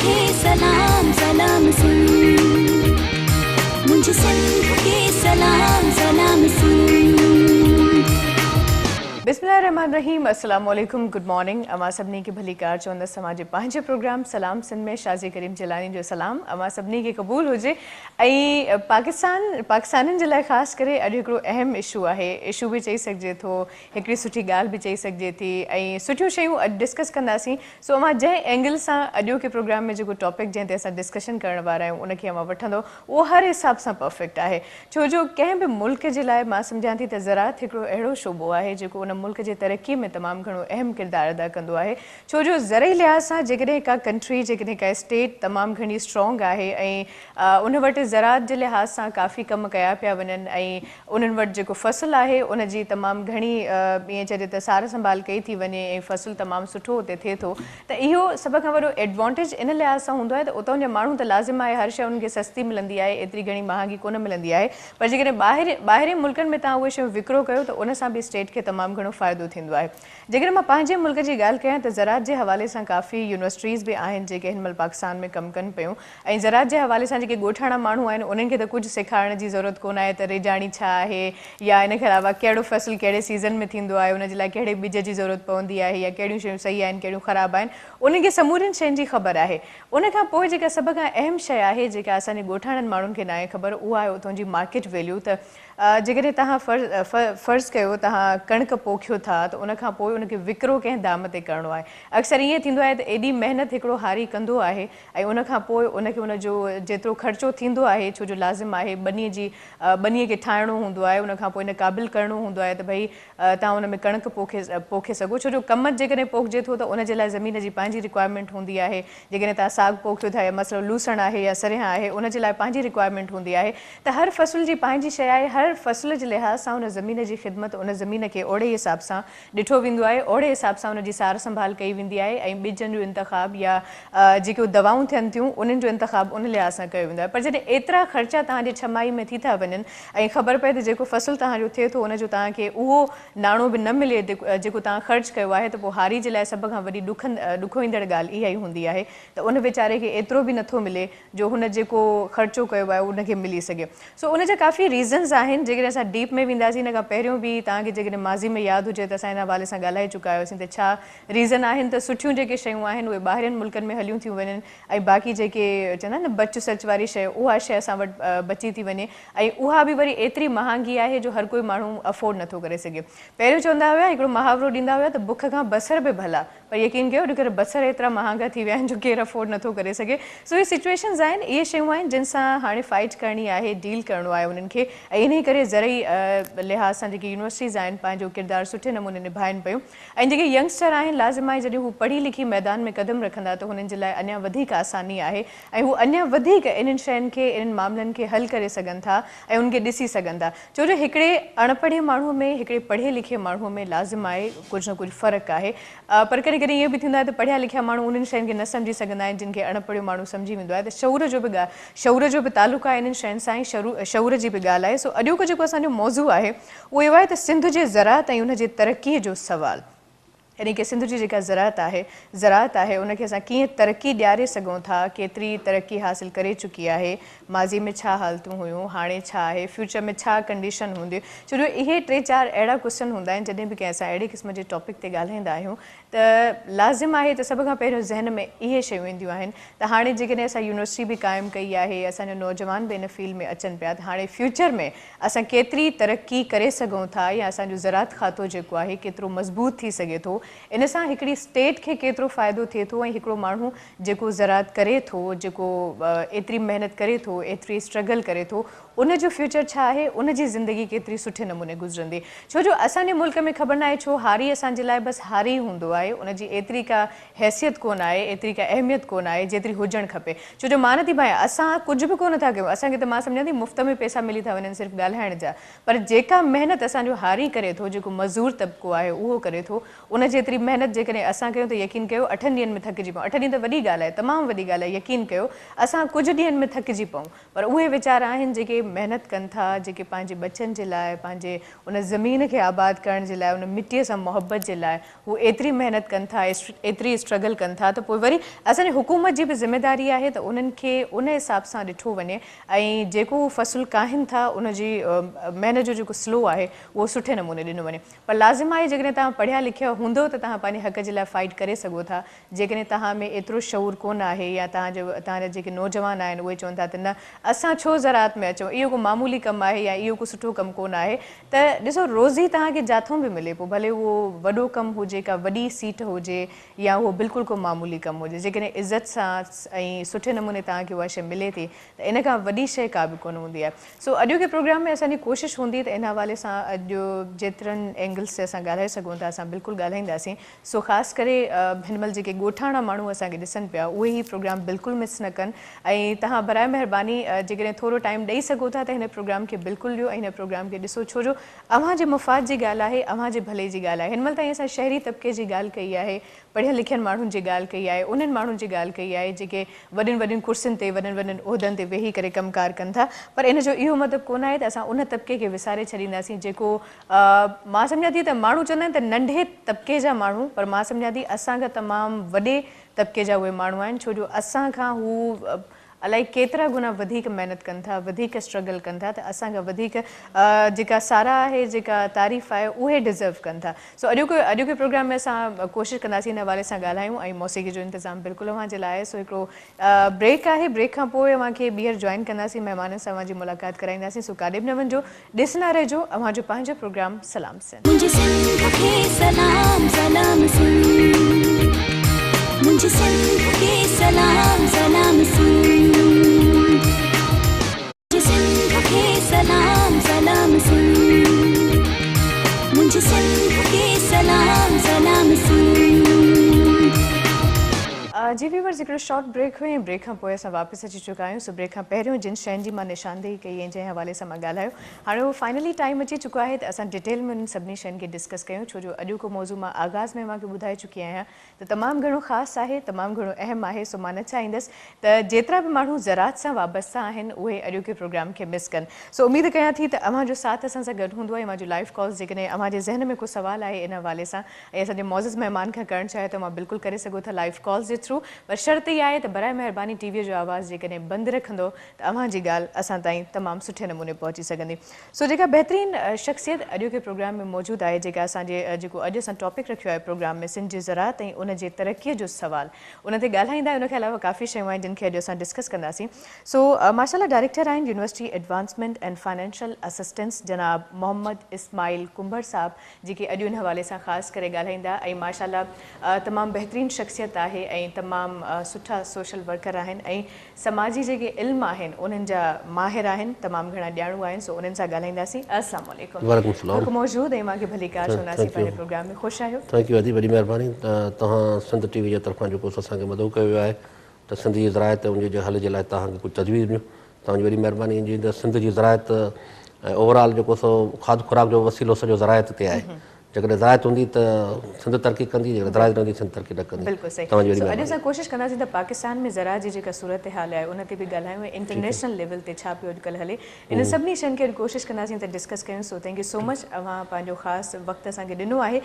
کي سلام سلام سنڌ منهنجي سنڌ کي سلام سلام سنڌ. بسم الله الرحمٰن الرحيم السلام عليڪم گڊ مارننگ اوهان سڀني کي ڀليڪار چوندس اوهان جي پنهنجي پروگرام سلام سنڌ ۾ شازيه ڪريم جيلاني جو سلام اوهان سڀني کي قبول هجي ۽ پاڪستان پاڪستانين جي لاء خاص ڪري اڄ هڪڙو اهم اشو آهي اشو به چئي سگهجي ٿو هڪڙي سٺي ڳالهه به چئي سگهجي ٿي ۽ سٺيون شيون اڄ ڊسڪس ڪنداسين سو اوهان جنهن اينگل سان اڄوڪي پروگرام ۾ جيڪو ٽاپڪ جنهن تي اسان ڊسڪشن ڪرڻ وارا آهيون ان کي اوهان وٺندو اهو هر حساب سان پرفيڪٽ آهي ڇو جو ڪنهن به ملڪ جي لاء مان سمجهان ٿي ته زراعت هڪڙو اهڙو شعبو آهي جيڪو ان ملڪ جي ترقي ۾ تمام گهڻو اهم ڪردار ادا ڪندو آهي ڇو جو زرعي لحاظ سان جيڪڏهن ڪا ڪنٽري جيڪڏهن ڪا اسٽيٽ تمام گهڻي اسٽرانگ آهي ۽ ان وٽ زراعت جي لحاظ سان ڪافي ڪم ڪيا پيا وڃن ۽ انهن وٽ جيڪو فصل آهي ان جي تمام گهڻي ائين چئجي ته سار سنڀال ڪئي ٿي وڃي ۽ فصل تمام سٺو اتي ٿئي ٿو ته اهو سڀ کان وڏو ايڊوانٽيج ان لحاظ سان هوندو آهي ته اتان جا ماڻهو ته لازم آهي هر شيء انهن کي سستي ملندي آهي ايتري گهڻي مهانگي ڪونه ملندي آهي پر جيڪڏهن ٻاهر ٻاهرين ملڪن ۾ توهان اهي شيون وڪرو ڪيو ته ان سان به اسٽيٽ کي تمام گهڻو فائدو ٿيندو آهي. جيڪڏهن مان پنهنجي ملڪ جي ڳالهه ڪيان ته زراعت جي حوالي سان ڪافي يونيورسٽيز به آهن جيڪي هن مهل پاڪستان ۾ ڪم ڪن پيون ۽ زراعت جي حوالي سان جيڪي ڳوٺاڻا ماڻهو آهن انهن کي ته ڪجهه سيکارڻ جي ضرورت ڪونه آهي ته ريجاڻي ڇا آهي يا ان کان علاوه ڪهڙو فصل ڪهڙي سيزن ۾ ٿيندو آهي ان جي لاء ڪهڙي ٻج جي ضرورت پوندي آهي يا ڪهڙيون شيون صحيح آهن ڪهڙيون خراب آهن انهن کي سمورين شين جي خبر آهي. ان کان پوء جيڪا سڀ کان اهم شيء آهي جيڪا اسان جي ڳوٺاڻن ماڻهن کي ناهي خبر اها آهي اتان جي مارڪيٽ ويليو ته جيڪڏهن توهان فرض ڪيو توهان ڪڻڪ پوکيو ٿا ته ان کان پوء ان کي وڪرو ڪنهن دام تي ڪرڻو آهي. اڪثر ائين ٿيندو آهي ته ايڏي محنت هڪڙو هاري ڪندو آهي ۽ ان کان پوء ان کي ان جو جيترو خرچو ٿيندو آهي ڇو جو لازم آهي ٻنيء جي ٻنيء کي ٺاهڻو هوندو آهي ان کان پوء ان قابل ڪرڻو هوندو آهي ته ڀئي توهان ان ۾ ڪڻڪ پوکي پوکي سگهو ڇو جو ڪمند جيڪڏهن پوکجي ٿو ته ان جي لاء زمين جي پنهنجي رڪوائرمينٽ هوندي آهي جيڪڏهن توهان ساڳ پوکيو ٿا يا مثلاً لوسڻ آهي يا سرينهن آهي ان جي لاء پنهنجي رڪوائرمينٽ هوندي آهي ته هر فصل جي پنهنجي شيء آهي، هر فصل جي لحاظ سان ان زمين جي خدمت ان زمين کي اوڙي حساب سان ڏٺو ويندو آهي، اوڙي حساب سان ان جي سار سنڀال ڪئي ويندي آهي ۽ ٻجن جو انتخاب يا جيڪي دوائون ٿين ٿيون انهن جو انتخاب ان لحاظ سان ڪيو ويندو آهي پر جڏهن ايترا خرچا توهان جي ڇهه ماهي ۾ ٿي ٿا وڃن ۽ خبر پئي ته جيڪو فصل توهان جو ٿئي ٿو ان جو توهان کي اهو ناڻو به نه ملي جيڪو توهان خرچ ڪيو آهي ته پوء هاري جي لاء سڀ کان وڏي ڏکوئيندڙ ڳالهه اها ئي هوندي آهي ته ان ويچاري کي ايترو به نٿو ملي جو هن جيڪو خرچو ڪيو آهي ان کي ملي سگهي. سو ان جا ڪافي ريزنز آهن جيڪڏهن اسان ڊيپ ۾ وينداسين ان کان پهريون به توهان کي جيڪڏهن ماضي ۾ ياد هجي ته اسان ان حوالي سان ڳالهائي چڪا هيوسين ته ڇا ريزن آهن ته سٺيون جيڪي شيون آهن اهي ٻاهرين ملڪن ۾ هليون ٿيون وڃن ۽ باقي جيڪي چوندا آهن نه بچ سچ واري شيء اها شيء اسان وٽ بچي ٿي وڃي ۽ اها به وري ايتري مهانگي آهي جو هر ڪوئي ماڻهو افورڊ نٿو ڪري سگهي. پهريون چوندا هيا هڪڙو محاورو ڏيندا هيا ته بک کان بصر به ڀلا پر يقين ڪيو اڄڪلهه بصر ايترا مهانگا ٿي ويا آهن جو ڪير افورڊ نٿو ڪري سگهي. سو اهي سچوئيشنز آهن، اهي شيون آهن جن سان هاڻي فائيٽ ڪرڻي آهي، ڊيل ڪرڻو آهي انهن کي ۽ انهي ڪري زرعي لحاظ سان جيڪي يونيورسٽيز آهن پنهنجو ڪردار سٺي نموني نڀائن پيون ۽ جيڪي ينگسٽر آهن لازم آهي جڏهن هو پڙهي لکي ميدان ۾ قدم رکندا ته هنن جي لاء اڃا وڌيڪ آساني آهي ۽ هو اڃا وڌيڪ انهن شين کي انهن معاملن کي حل ڪري سگهن ٿا ۽ انهن کي ڏسي سگهن ٿا. ڇو جو هڪڙي اڻپڙهي ماڻهوء ۾ هڪڙي پڙهيي لکيي ماڻهوء ۾ لازم آهي ڪجهه نه ڪجهه فرق آهي. پر ڪڏهن ڪڏهن ائين به ٿيندو آهي ته پڙهيا لکيا ماڻهو انهن شين کي نه سمجهي سگهندا آهن جن کي اڻ پڙهيو ماڻهو سمجهي ويندو آهي ته شعور جو به شعور جو به تعلق آهي انهن شين سان ۽ شعور جي به ڳالهه آهي. سو اڄوڪو جيڪو اسان جو موضوع آهي اهو اهو آهي ته سنڌ جي زراعت ۽ ان جي ترقيء جو سوال. يعني ڪه سنڌ جي جيڪا زراعت آهي، زراعت آهي، ان کي اسان ڪيئن ترقي ڏياري سگهون ٿا، ڪيتري ترقي حاصل ڪري چڪي آهي، ماضي ۾ ڇا حالتون هيون، هاڻي ڇا آهي، فيوچر ۾ ڇا ڪنڊيشن هوندي، ڇو جو اهي ٽي چار اهڙا ڪوئسچن هوندا آهن جڏهن به ڪنهن سان اهڙي قسم جي ٽاپڪ تي ڳالهائيندا آهيون ته لازم آهي ته سڀ کان پهريون ذهن ۾ اهي شيون اينديون آهن ته هاڻي جيڪڏهن اسان يونيورسٽي به قائم ڪئي آهي، اسان جا نوجوان به ان فيلڊ ۾ اچن پيا ته هاڻي فيوچر ۾ اسان ڪيتري ترقي ڪري سگهون ٿا يا اسان جو زراعت کاتو جيڪو آهي ڪيترو مضبوط ٿي سگهي ٿو ان سان هڪڙي اسٽيٽ کي ڪيترو فائدو ٿئي ٿو ۽ هڪڙو ماڻهو جيڪو زراعت ڪري ٿو جيڪو ايتري محنت ڪري ٿو ايتري اسٽرگل ڪري ٿو ان جو فيوچر ڇا آهي ان جي زندگي ڪيتري سٺي نموني گذرندي ڇو جو اسان جي ملڪ ۾ خبر ناهي ڇو هاري اسان جي لاء بس هاري هوندو آهي ان جي ايتري ڪا حيثيت ڪونه آهي، ايتري ڪا اهميت ڪونه آهي، جيتري هجڻ کپي. ڇو جو مان نٿي ڀانيان، اسان ڪجهه به ڪونه ٿا ڪيون. اسان کي ته مان سمجهان ٿي مفت ۾ پئسا ملي ٿا وڃن صرف ڳالهائڻ جا. پر جيڪا محنت اسان جو هاري ڪري ٿو، جيڪو مزور طبقو آهي اهو ڪري ٿو، ان جي جيتري محنت جيڪڏهن اسان ڪيون ته يقين ڪيو اٺن ڏينهن ۾ ٿڪجي پئون. اٺ ڏينهن ته وڏي ڳالهه آهي، تمام وڏي ڳالهه آهي، يقين ڪيو اسان ڪجهه ڏينهن ۾ ٿڪجي پئون. پر اهي ويچارا آهن جيڪي محنت ڪن ٿا، جيڪي پنهنجي ٻچن جي لاء، پنهنجي ان زمين کي آباد ڪرڻ جي لاء، ان مٽيء سان محبت جي لاء هو ايتري محنت ڪن ٿا، ايتري اسٽرگل ڪن ٿا ته پوء وري اسان جي حڪومت جي به ذميداري آهي ته انهن کي ان حساب سان ڏٺو وڃي ۽ جيڪو هو فصل ڪاهين ٿا ان جي محنت جو جيڪو صلو آهي اهو سٺي نموني ڏنو وڃي. پر لازم آهي جيڪڏهن توهان پڙهيا لکيا هوندؤ ته توهان پنهنجي حق جي لاء فائيٽ ڪري سگهو ٿا. جيڪڏهن توهان ۾ ايترو شعور ڪونه آهي يا توهان جو توهان جا جيڪي نوجوان آهن اهي چون ٿا ته نه اسان ڇو زراعت ۾ اچون اهو ڪو معمولي ڪم آهي يا اهو ڪو سٺو ڪم ڪونه آهي ته ڏسو روزي توهان کي جاٿون به ملي پوء ڀلي اهو وڏو ڪم هجي ڪا وڏي سيٽ هجي يا اهو بلڪل ڪو معمولي ڪم هجي جيڪڏهن عزت سان ۽ سٺي نموني توهان کي اها شيء ملي ٿي ته ان کان وڏي شيء ڪا به ڪونه هوندي آهي. سو اڄوڪي پروگرام ۾ اسان جي ڪوشش هوندي ته ان حوالي سان اڄ جيترن اينگلز تي اسان ڳالهائي سگهون ٿا اسان بلڪل ڳالهائينداسين. سو خاص ڪري هن مهل جيڪي ڳوٺاڻا ماڻهو اسان کي ڏسن پيا اهي هي پروگرام بلڪل مس نه ڪن ۽ توهان براء مهرباني جيڪڏهن ٿورو ٽائيم ڏئي سگهو ٿا ته هن پروگرام کي بلڪل ڏيو ۽ هن پروگرام کي ڏسو ڇو جو اوهان جي مفاد جي ڳالهه آهي اوهان جي ڀلي جي ڳالهه آهي. هن مهل تائين اسان شهري طبقي جي ڳالهه ڪئي آهي پڙهيل لکيل ماڻهن جي ڳالهه ڪئي آهي، انهن ماڻهن جي ڳالهه ڪئي آهي جيڪي وڏين وڏين ڪرسين تي وڏن وڏن عهدن تي ويهي ڪري ڪم ڪار ڪن ٿا پر ان جو اهو مطلب ڪونه آهي ته اسان ان طبقي کي وساري ڇڏينداسين جيڪو مان سمجهان ٿي ته ماڻهو چوندا آهن ته ننڍي طبقي جا ماڻهو پر مان سمجهان ٿي اسان کان تمام وڏي طبقي جا اهي ماڻهو آهن ڇو جو اسان کان هو الائي ڪيترا گنا وڌيڪ محنت ڪن ٿا وڌيڪ اسٽرگل ڪن ٿا ته اسان کان وڌيڪ جيڪا ساراهه آهي جيڪا تعريف آهي اهي ڊزرو ڪن ٿا سو اڄوڪو اڄوڪي پروگرام ۾ اسان ڪوشش ڪنداسين ان حوالي سان ڳالهايون ۽ موسيقي جو انتظام بلڪل اوهان جي لاء آهي سو هڪڙو بريڪ آهي بريڪ کان پوء اوهان کي ٻيهر جوائن ڪنداسين مهمانن سان اوهان جي ملاقات ڪرائينداسين سو ڪاڏي به نه وڃجو ڏسندا رهجو اوهان جو پنهنجو پروگرام سلام سنڌ. منهنجي سنڌ کي سلام سلام سنڌ منهنجي سنڌ کي سلام سلام سنڌ منهنجي سنڌ کي سلام سلام سنڌ منهنجي سنڌ کي سلام سلام سنڌ. جي ويورز هڪڙو شارٽ بريڪ هيو ۽ بريڪ کان پوء اسان واپس اچي چڪا آهيون سو بريڪ کان پهريون جن شين جي مان نشاندهي ڪئي ۽ جنهن حوالي سان مان ڳالهايو هاڻي اهو فائنلي ٽائيم اچي چڪو آهي ته اسان ڊيٽيل ۾ انهن سڀني شين کي ڊسڪس ڪيون ڇو جو اڄوڪو موضوع مان آغاز ۾ اوهان کي ٻڌائي چڪي آهيان ته تمام گهڻو خاص آهي تمام گهڻو اهم آهي سو مان نه چاهيندس ته جيترا به ماڻهو زراعت سان وابسته آهن اهي اڄوڪي پروگرام کي مس ڪن سو اميد ڪيان ٿي ته اوهان جو ساٿ اسان سان گڏ هوندو ۽ اوهان جو لائيو ڪالز جيڪڏهن اوهان جي ذهن ۾ ڪو سوال آهي ان حوالي سان ۽ اسان جي معزز مهمان کان ڪرڻ چاهيو ته اوهان بلڪل ڪري سگهو ٿا لائيو ڪالز جي ٿرو پر شرط اها آهي ته برائي مهرباني ٽي وي جو آواز جيڪڏهن بند رکندو ته اوهان جي ڳالهه اسان تائين تمام سٺي نموني پهچي سگهندي. سو جيڪا بهترين شخصيت اڄوڪي پروگرام ۾ موجود آهي جيڪا اسان جي جيڪو اڄ اسان ٽاپڪ رکيو آهي پروگرام ۾ سنڌ جي زراعت ۽ ان جي ترقي جو سوال ان تي ڳالهائيندا ان کان علاوه ڪافي شيون آهن جن کي اڄ اسان ڊسڪس ڪنداسين سو ماشاءالله ڊائريڪٽر آهن university advancement and financial assistance جناب محمد اسماعيل ڪنڀر صاحب جيڪي اڄ ان حوالي سان خاص ڪري ڳالهائيندا ۽ ماشاءالله تمام بهترين شخصيت آهي ۽ تمام سٺا سوشل ورڪر آهن ۽ سماجي جيڪي علم آهن انهن جا ماهر آهن تمام گهڻا ڄاڻو آهن سو انهن سان ڳالهائينداسين السلام عليڪم وعليڪم السلام حق موجود ۽ اوهان کي ڀليڪار چونداسين پنهنجي پروگرام ۾ خوش آهيو. Thank you ادي وڏي مهرباني توهان سنڌ ٽي وي جي طرفان جيڪو اسان کي مدعو ڪيو ويو آهي ته سنڌ جي زراعت ۽ ان جي حل جي لاء توهان کي ڪجهه تجويز ڏيون توهان جي وڏي مهرباني جيئن ته سنڌ جي زراعت ۽ اوور آل جيڪو سو کاڌ خوراڪ جو وسيلو سڄو زراعت تي آهي جيڪڏهن زراعت هوندي ته سنڌ ترقي ڪندي جيڪڏهن زراعت نه هوندي سنڌ ترقي نه ڪندي. بلڪل صحيح توهان جي وڏي سو اڄ مهرباني. اسان ڪوشش ڪنداسين ته پاڪستان ۾ زراعت جي جيڪا صورتحال آهي ان تي به ڳالهايون ۽ انٽرنيشنل ليول تي ڇا پيو اڄڪلهه هلي انهن سڀني شين کي اڄ ڪوشش ڪنداسين ته ڊسڪس ڪيون سو thank you سو مچ اوهان پنهنجو خاص وقت اسان کي ڏنو آهي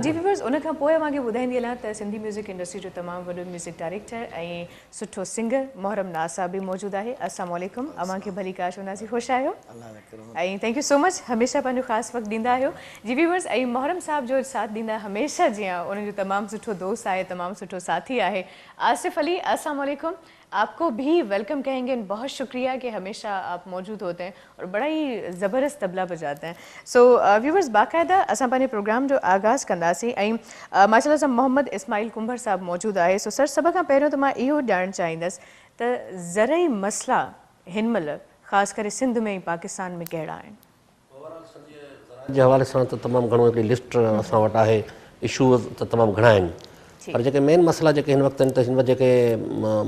جي ويورز ان کان پوء اوهان کي ٻڌائيندي هلان ته سنڌي ميوزڪ انڊسٽري جو تمام وڏو ميوزڪ ڊائريڪٽر ۽ سٺو سنگر محرم ناز صاحب به موجود آهي السلام عليڪم اوهان کي ڀليڪار چونداسين خوش آهيو ۽ thank you سو مچ هميشه پنهنجو خاص وقت ڏيندا آهيو جي ويورز ۽ محرم صاحب جو ساٿ ڏيندا هميشه جيان انهن جو تمام سٺو دوست آهي تمام سٺو ساٿي آهي آصف علي السلام عليڪم آپ کو بھی welcome کهين گي بهت شڪريه ڪي هميشه آپ موجود هوتي هين اور بڙا ئي زبردست طبلا بجاتے هين سو ويورز باقاعده اسان پنهنجي پروگرام جو آغاز ڪنداسين ۽ ماشاءالله سان محمد اسماعيل ڪنڀر صاحب موجود آهي سو سر سڀ کان پهريون ته مان اهو ڄاڻڻ چاهيندس ته زرعي مسئلا هن مهل خاص ڪري سنڌ ۾ ۽ پاڪستان ۾ ڪهڙا آهن؟ اوور آل سنڌ جي زراعت جي حوالي سان ته تمام گهڻو هڪڙي لسٽ اسان وٽ آهي اشوز ته تمام گهڻا آهن پر جيڪي مين مسئلا جيڪي هن وقت آهن ته هن وقت جيڪي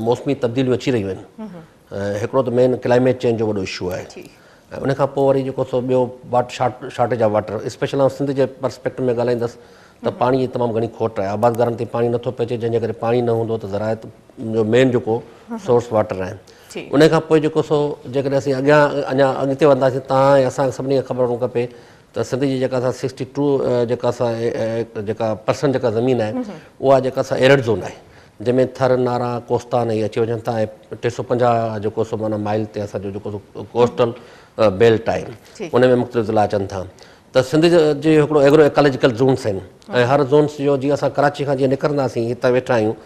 موسمي تبديليون اچي رهيون آهن هڪڙو ته مين ڪلائميٽ چينج جو وڏو اشو آهي ۽ ان کان پوء وري جيڪو سو ٻيو واٽ شارٽيج آف واٽر اسپيشل آئون سنڌ جي پرسپيڪٽو ۾ ڳالهائيندس ته پاڻي جي تمام گهڻي کوٽ آهي آبادگارن تائين پاڻي نٿو پهچي جنهن جي ڪري پاڻي نه هوندو ته زراعت جو مين جيڪو سورس واٽر آهي ان کان پوء جيڪو سو جيڪڏهن اسين اڳيان اڃا اڳتي وڌنداسين تان ۽ اسان کي سڀني کي خبر هئڻ کپي ته سنڌ جي جيڪا اسان سڪسٽي ٽو جيڪا اسان جيڪا پرسنٽ جيڪا زمين آهي اها جيڪا اسان ايرڊ زون آهي جنهن ۾ ٿر نارا ڪوستان اهي اچي وڃن ٿا ۽ 350 جيڪو سو معنيٰ مائل تي اسان جو جيڪو سو ڪوسٽل بيلٽ آهي ان ۾ مختلف ضلعا اچن ٿا ته سنڌ جي هڪڙو ايگرو ايڪالاجيڪل زونس آهن ۽ هر زونس جو جيئن اسان ڪراچي کان جيئن نڪرنداسين هتان ويٺا آهيون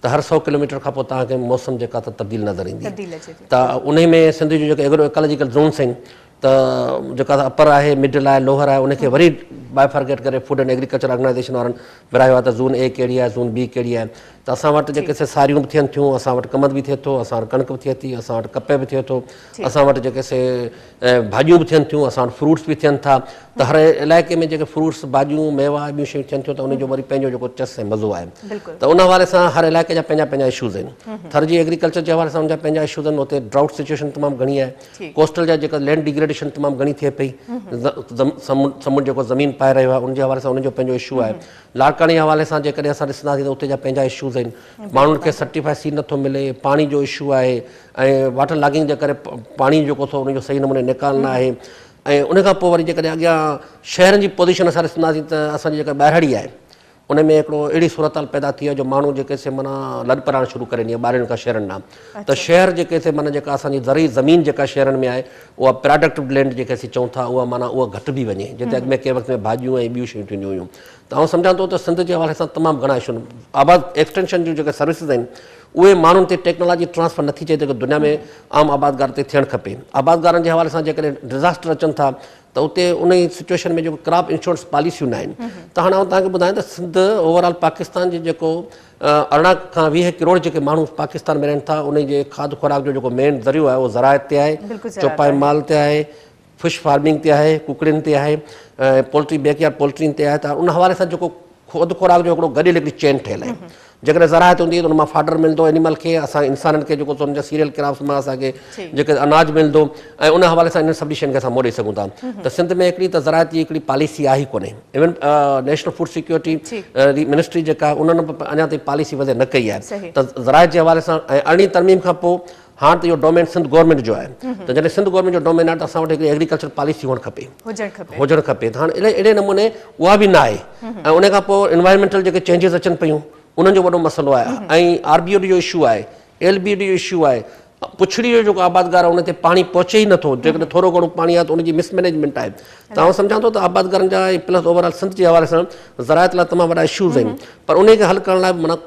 ته هر 100 ڪلوميٽر کان پوء توهان کي موسم جيڪا ته تبديل نظر ايندي ته انهي ۾ سنڌ جون جيڪي ايگرو ايڪالاجيڪل زونس آهن ته جيڪا اپر آهي مڊل آهي لوهر آهي ان کي وري بائفرگيٽ ڪري فوڊ اينڊ ايگريڪلچر آرگنائيزيشن وارن ورهايو آهي ته زون اي ڪهڙي آهي زون بي ڪهڙي آهي ته اسان وٽ جيڪي سي ساريون به ٿين ٿيون اسان وٽ ڪمند به ٿئي ٿو اسان وٽ ڪڻڪ به ٿئي ٿي اسان وٽ ڪپهه به ٿئي ٿو اسان وٽ جيڪي سي ڀاڄيون به ٿين ٿيون اسان وٽ فروٽس به ٿين ٿا ته هر علائقي ۾ جيڪي فروٽس ڀاڄيون ميوا ۽ ٻيون شيون ٿين ٿيون ته ان جو وري پنهنجو جيڪو چس ۽ مزو آهي ته ان حوالي سان هر علائقي جا پنهنجا پنهنجا اشوز آهن ٿر جي ايگريڪلچر جي حوالي سان ان جا پنهنجا اشوز آهن اتي ڊرائوٽ سچويشن تمام گهڻي آهي ڪوسٽل جا جيڪا لينڊ ڊيگريڊيشن تمام گهڻي ٿئي پئي سمنڊ جيڪو زمين پائي رهيو آهي ان جي حوالي سان ان جو پنهنجو اشو آهي لاڙڪاڻي جي حوالي سان جيڪڏهن اسان ڏسنداسين ته اتي جا پنهنجا اشوز آهن ماڻهن کي سرٽيفائي سيڊ نٿو ملي پاڻي جو اشو آهي ۽ واٽر لاگنگ جي ڪري پاڻي جيڪو اٿو ان جو صحيح نموني نيڪال نه آهي ۽ ان کان پوء وري جيڪڏهن اڳيان شهرن جي پوزيشن اسان ڏسنداسين ته اسان جي جيڪا ٻهراڙي آهي ان ۾ هڪڙو اهڙي صورتحال پيدا ٿي آهي جو ماڻهو جيڪي سي معنيٰ لڏ پلاڻ شروع ڪري ڏني آهي ٻاهرين کان شهرن ڏانهن ته شهر جيڪي سي معنيٰ جيڪا اسان جي زرعي زمين جيڪا شهرن ۾ آهي اها پراڊڪٽو لينڊ جيڪي اسين چئون ٿا اها معنيٰ اها گهٽبي وڃي جتي اڳ ۾ ڪنهن وقت ۾ ڀاڄيون ۽ ٻيون شيون ٿينديون هيون ته آئون سمجهان ٿو ته سنڌ جي حوالي سان تمام گهڻا اشو آهن. آباد ايڪسٽينشن جون جيڪي سروسز آهن اهي ماڻهن تي ٽيڪنالاجي ٽرانسفر نٿي ٿئي جيڪو دنيا ۾ عام آبادگار تي ٿيڻ کپي. آبادگارن جي حوالي سان جيڪڏهن ڊزاسٽر اچن ٿا ته اتي انهي سچوئيشن ۾ جيڪو ڪراپ انشورنس پاليسيون نه آهن ته هاڻي آئون توهان کي ٻڌايان ته سنڌ اوور آل پاڪستان جي جيڪو 18 کان 20 ڪروڙ جيڪي ماڻهو پاڪستان ۾ رهن ٿا انهي جي کاڌ خوراڪ جو جيڪو مين ذريعو آهي اهو زراعت تي آهي چوپائي مال تي آهي فش فارمنگ تي آهي، ڪڪڙين تي آهي ۽ پولٽري بيڪ يارڊ پولٽرين تي آهي ته ان حوالي سان جيڪو خود خوراڪ جو هڪڙو گڏيل هڪڙي چين ٺهيل آهي. جيڪڏهن زراعت هوندي ته ان مان فاڊر ملندو اينيمل کي اسان انسانن کي جيڪو ان جا سيريل ڪراپس مان اسان کي جيڪي اناج ملندو ۽ ان حوالي سان انهن سڀني شين کي اسان موڙي سگهون ٿا ته سنڌ ۾ هڪڙي ته زراعت جي هڪڙي پاليسي آهي ئي ڪونهي ايون نيشنل فوڊ سيڪيورٽي منسٽري جيڪا آهي انهن به اڃا تائين پاليسي وضع نه ڪئي آهي ته زراعت جي حوالي سان ۽ ارڙهين ترميم کان پوء هاڻ ته اهو ڊومين سنڌ گورنمينٽ جو آهي ته جڏهن سنڌ گورنمينٽ جو ڊومين آهي ته اسان وٽ هڪڙي ايگريڪلچر پاليسي هئڻ کپي هجڻ کپي ته هاڻ اهڙي نموني اها به نه آهي ۽ ان کان پوء انوائرمينٽل جيڪي چينجز اچن پيون انهن جو وڏو مسئلو آهي ۽ آر بي او ڊي جو اشو آهي ايل بي ڊي جو اشو آهي پڇڙي جو جيڪو آبادگار آهي ان تي پاڻي پهچي ئي نٿو جيڪڏهن ٿورو گهڻو پاڻي آهي ته ان جي مس مئنيجمينٽ آهي ته آئون سمجهان ٿو ته آبادگارن جا ۽ پلس اوور آل سنڌ جي حوالي سان زراعت لاء تمام وڏا اشوز آهن پر انهي کي حل ڪرڻ لاء معنيٰ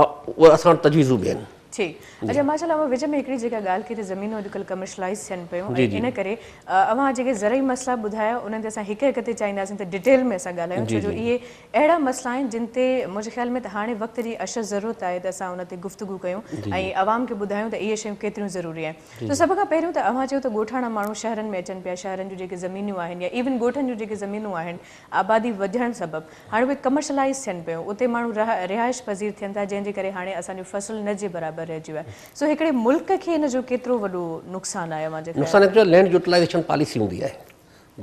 اهي اسان وٽ تجويزون به آهن. ٺيڪ اڇا ماشاء الله اوهان وچ ۾ هڪڙي جيڪا ڳالهه ڪئي ته زمينون اڄڪلهه ڪمرشلائيز ٿين پيون ۽ ان ڪري اوهان جيڪي زرعي مسئلا ٻڌايا انهن تي اسان هڪ هڪ تي چاهينداسين ته ڊيٽيل ۾ اسان ڳالهايون ڇو جو اهي اهڙا مسئلا آهن جن تي منهنجي خيال ۾ ته هاڻي وقت جي اشد ضرورت آهي ته اسان ان تي گفتگو ڪيون ۽ عوام کي ٻڌايون ته اهي شيون ڪيتريون ضروري آهن ته سڀ کان پهريون ته اوهان چيو ته ڳوٺاڻا ماڻهو شهرن ۾ اچن پيا شهرن جون جيڪي زمينيون آهن يا ايون ڳوٺن جون جيڪي زمينون آهن آبادي وڌڻ سبب هاڻي اهي ڪمرشلائيز ٿين پيون، اتي ماڻهو رهائش پذير ٿين ٿا، جنهن جي ڪري هاڻي اسان جو فصل نه جي برابر رهجي ويو آهي. سو هڪڙي ملڪ کي ان جو ڪيترو وڏو نقصان آهي اوهان جي خيال نقصان هڪ لينڊ يوٽيلائيزيشن پاليسي هوندي آهي.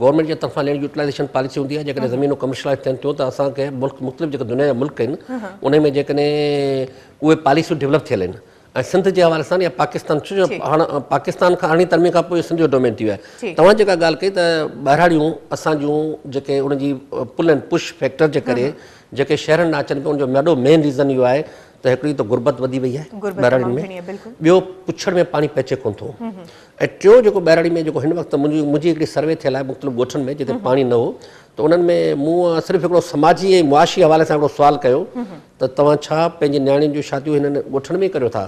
گورنمينٽ جي طرفان لينڊ يوٽيلائيزيشن پاليسي هوندي آهي، جيڪڏهن زمينون ڪمرشلائيز ٿين ٿيون ته اسان کي ملڪ مختلف جيڪي دنيا جا ملڪ آهن انهي ۾ جيڪڏهن اهي پاليسيون ڊولپ ٿيل آهن ۽ سنڌ جي حوالي سان يا پاڪستان ڇو جو هاڻ پاڪستان کان ارڙهين ترميم کان پوء سنڌ جو ڊومين ٿي ويو آهي توهان جيڪا ڳالهه ڪئي ته ٻهراڙيون اسان جون جيڪي ان جي پل اينڊ پش فيڪٽر جي ڪري جيڪي شهرن ڏانهن اچن پيا ان جو وڏو مين ريزن اهو آهي ته هڪڙي ته غربت وڌي وئي آهي ٻهراڙين ۾ ٻيو پڇڙ ۾ پاڻي پهچي ڪونه ٿو ۽ ٽيون جيڪو ٻهراڙي ۾ جيڪو هن وقت منهنجي هڪڙي سروي ٿيل آهي مختلف ڳوٺن ۾ جتي پاڻي نه هو ته انهن ۾ مون صرف هڪڙو سماجي ۽ معاشي حوالي سان هڪڙو سوال ڪيو ته توهان ڇا پنهنجي نياڻين جون شاديون هنن ڳوٺن ۾ ئي ڪريو ٿا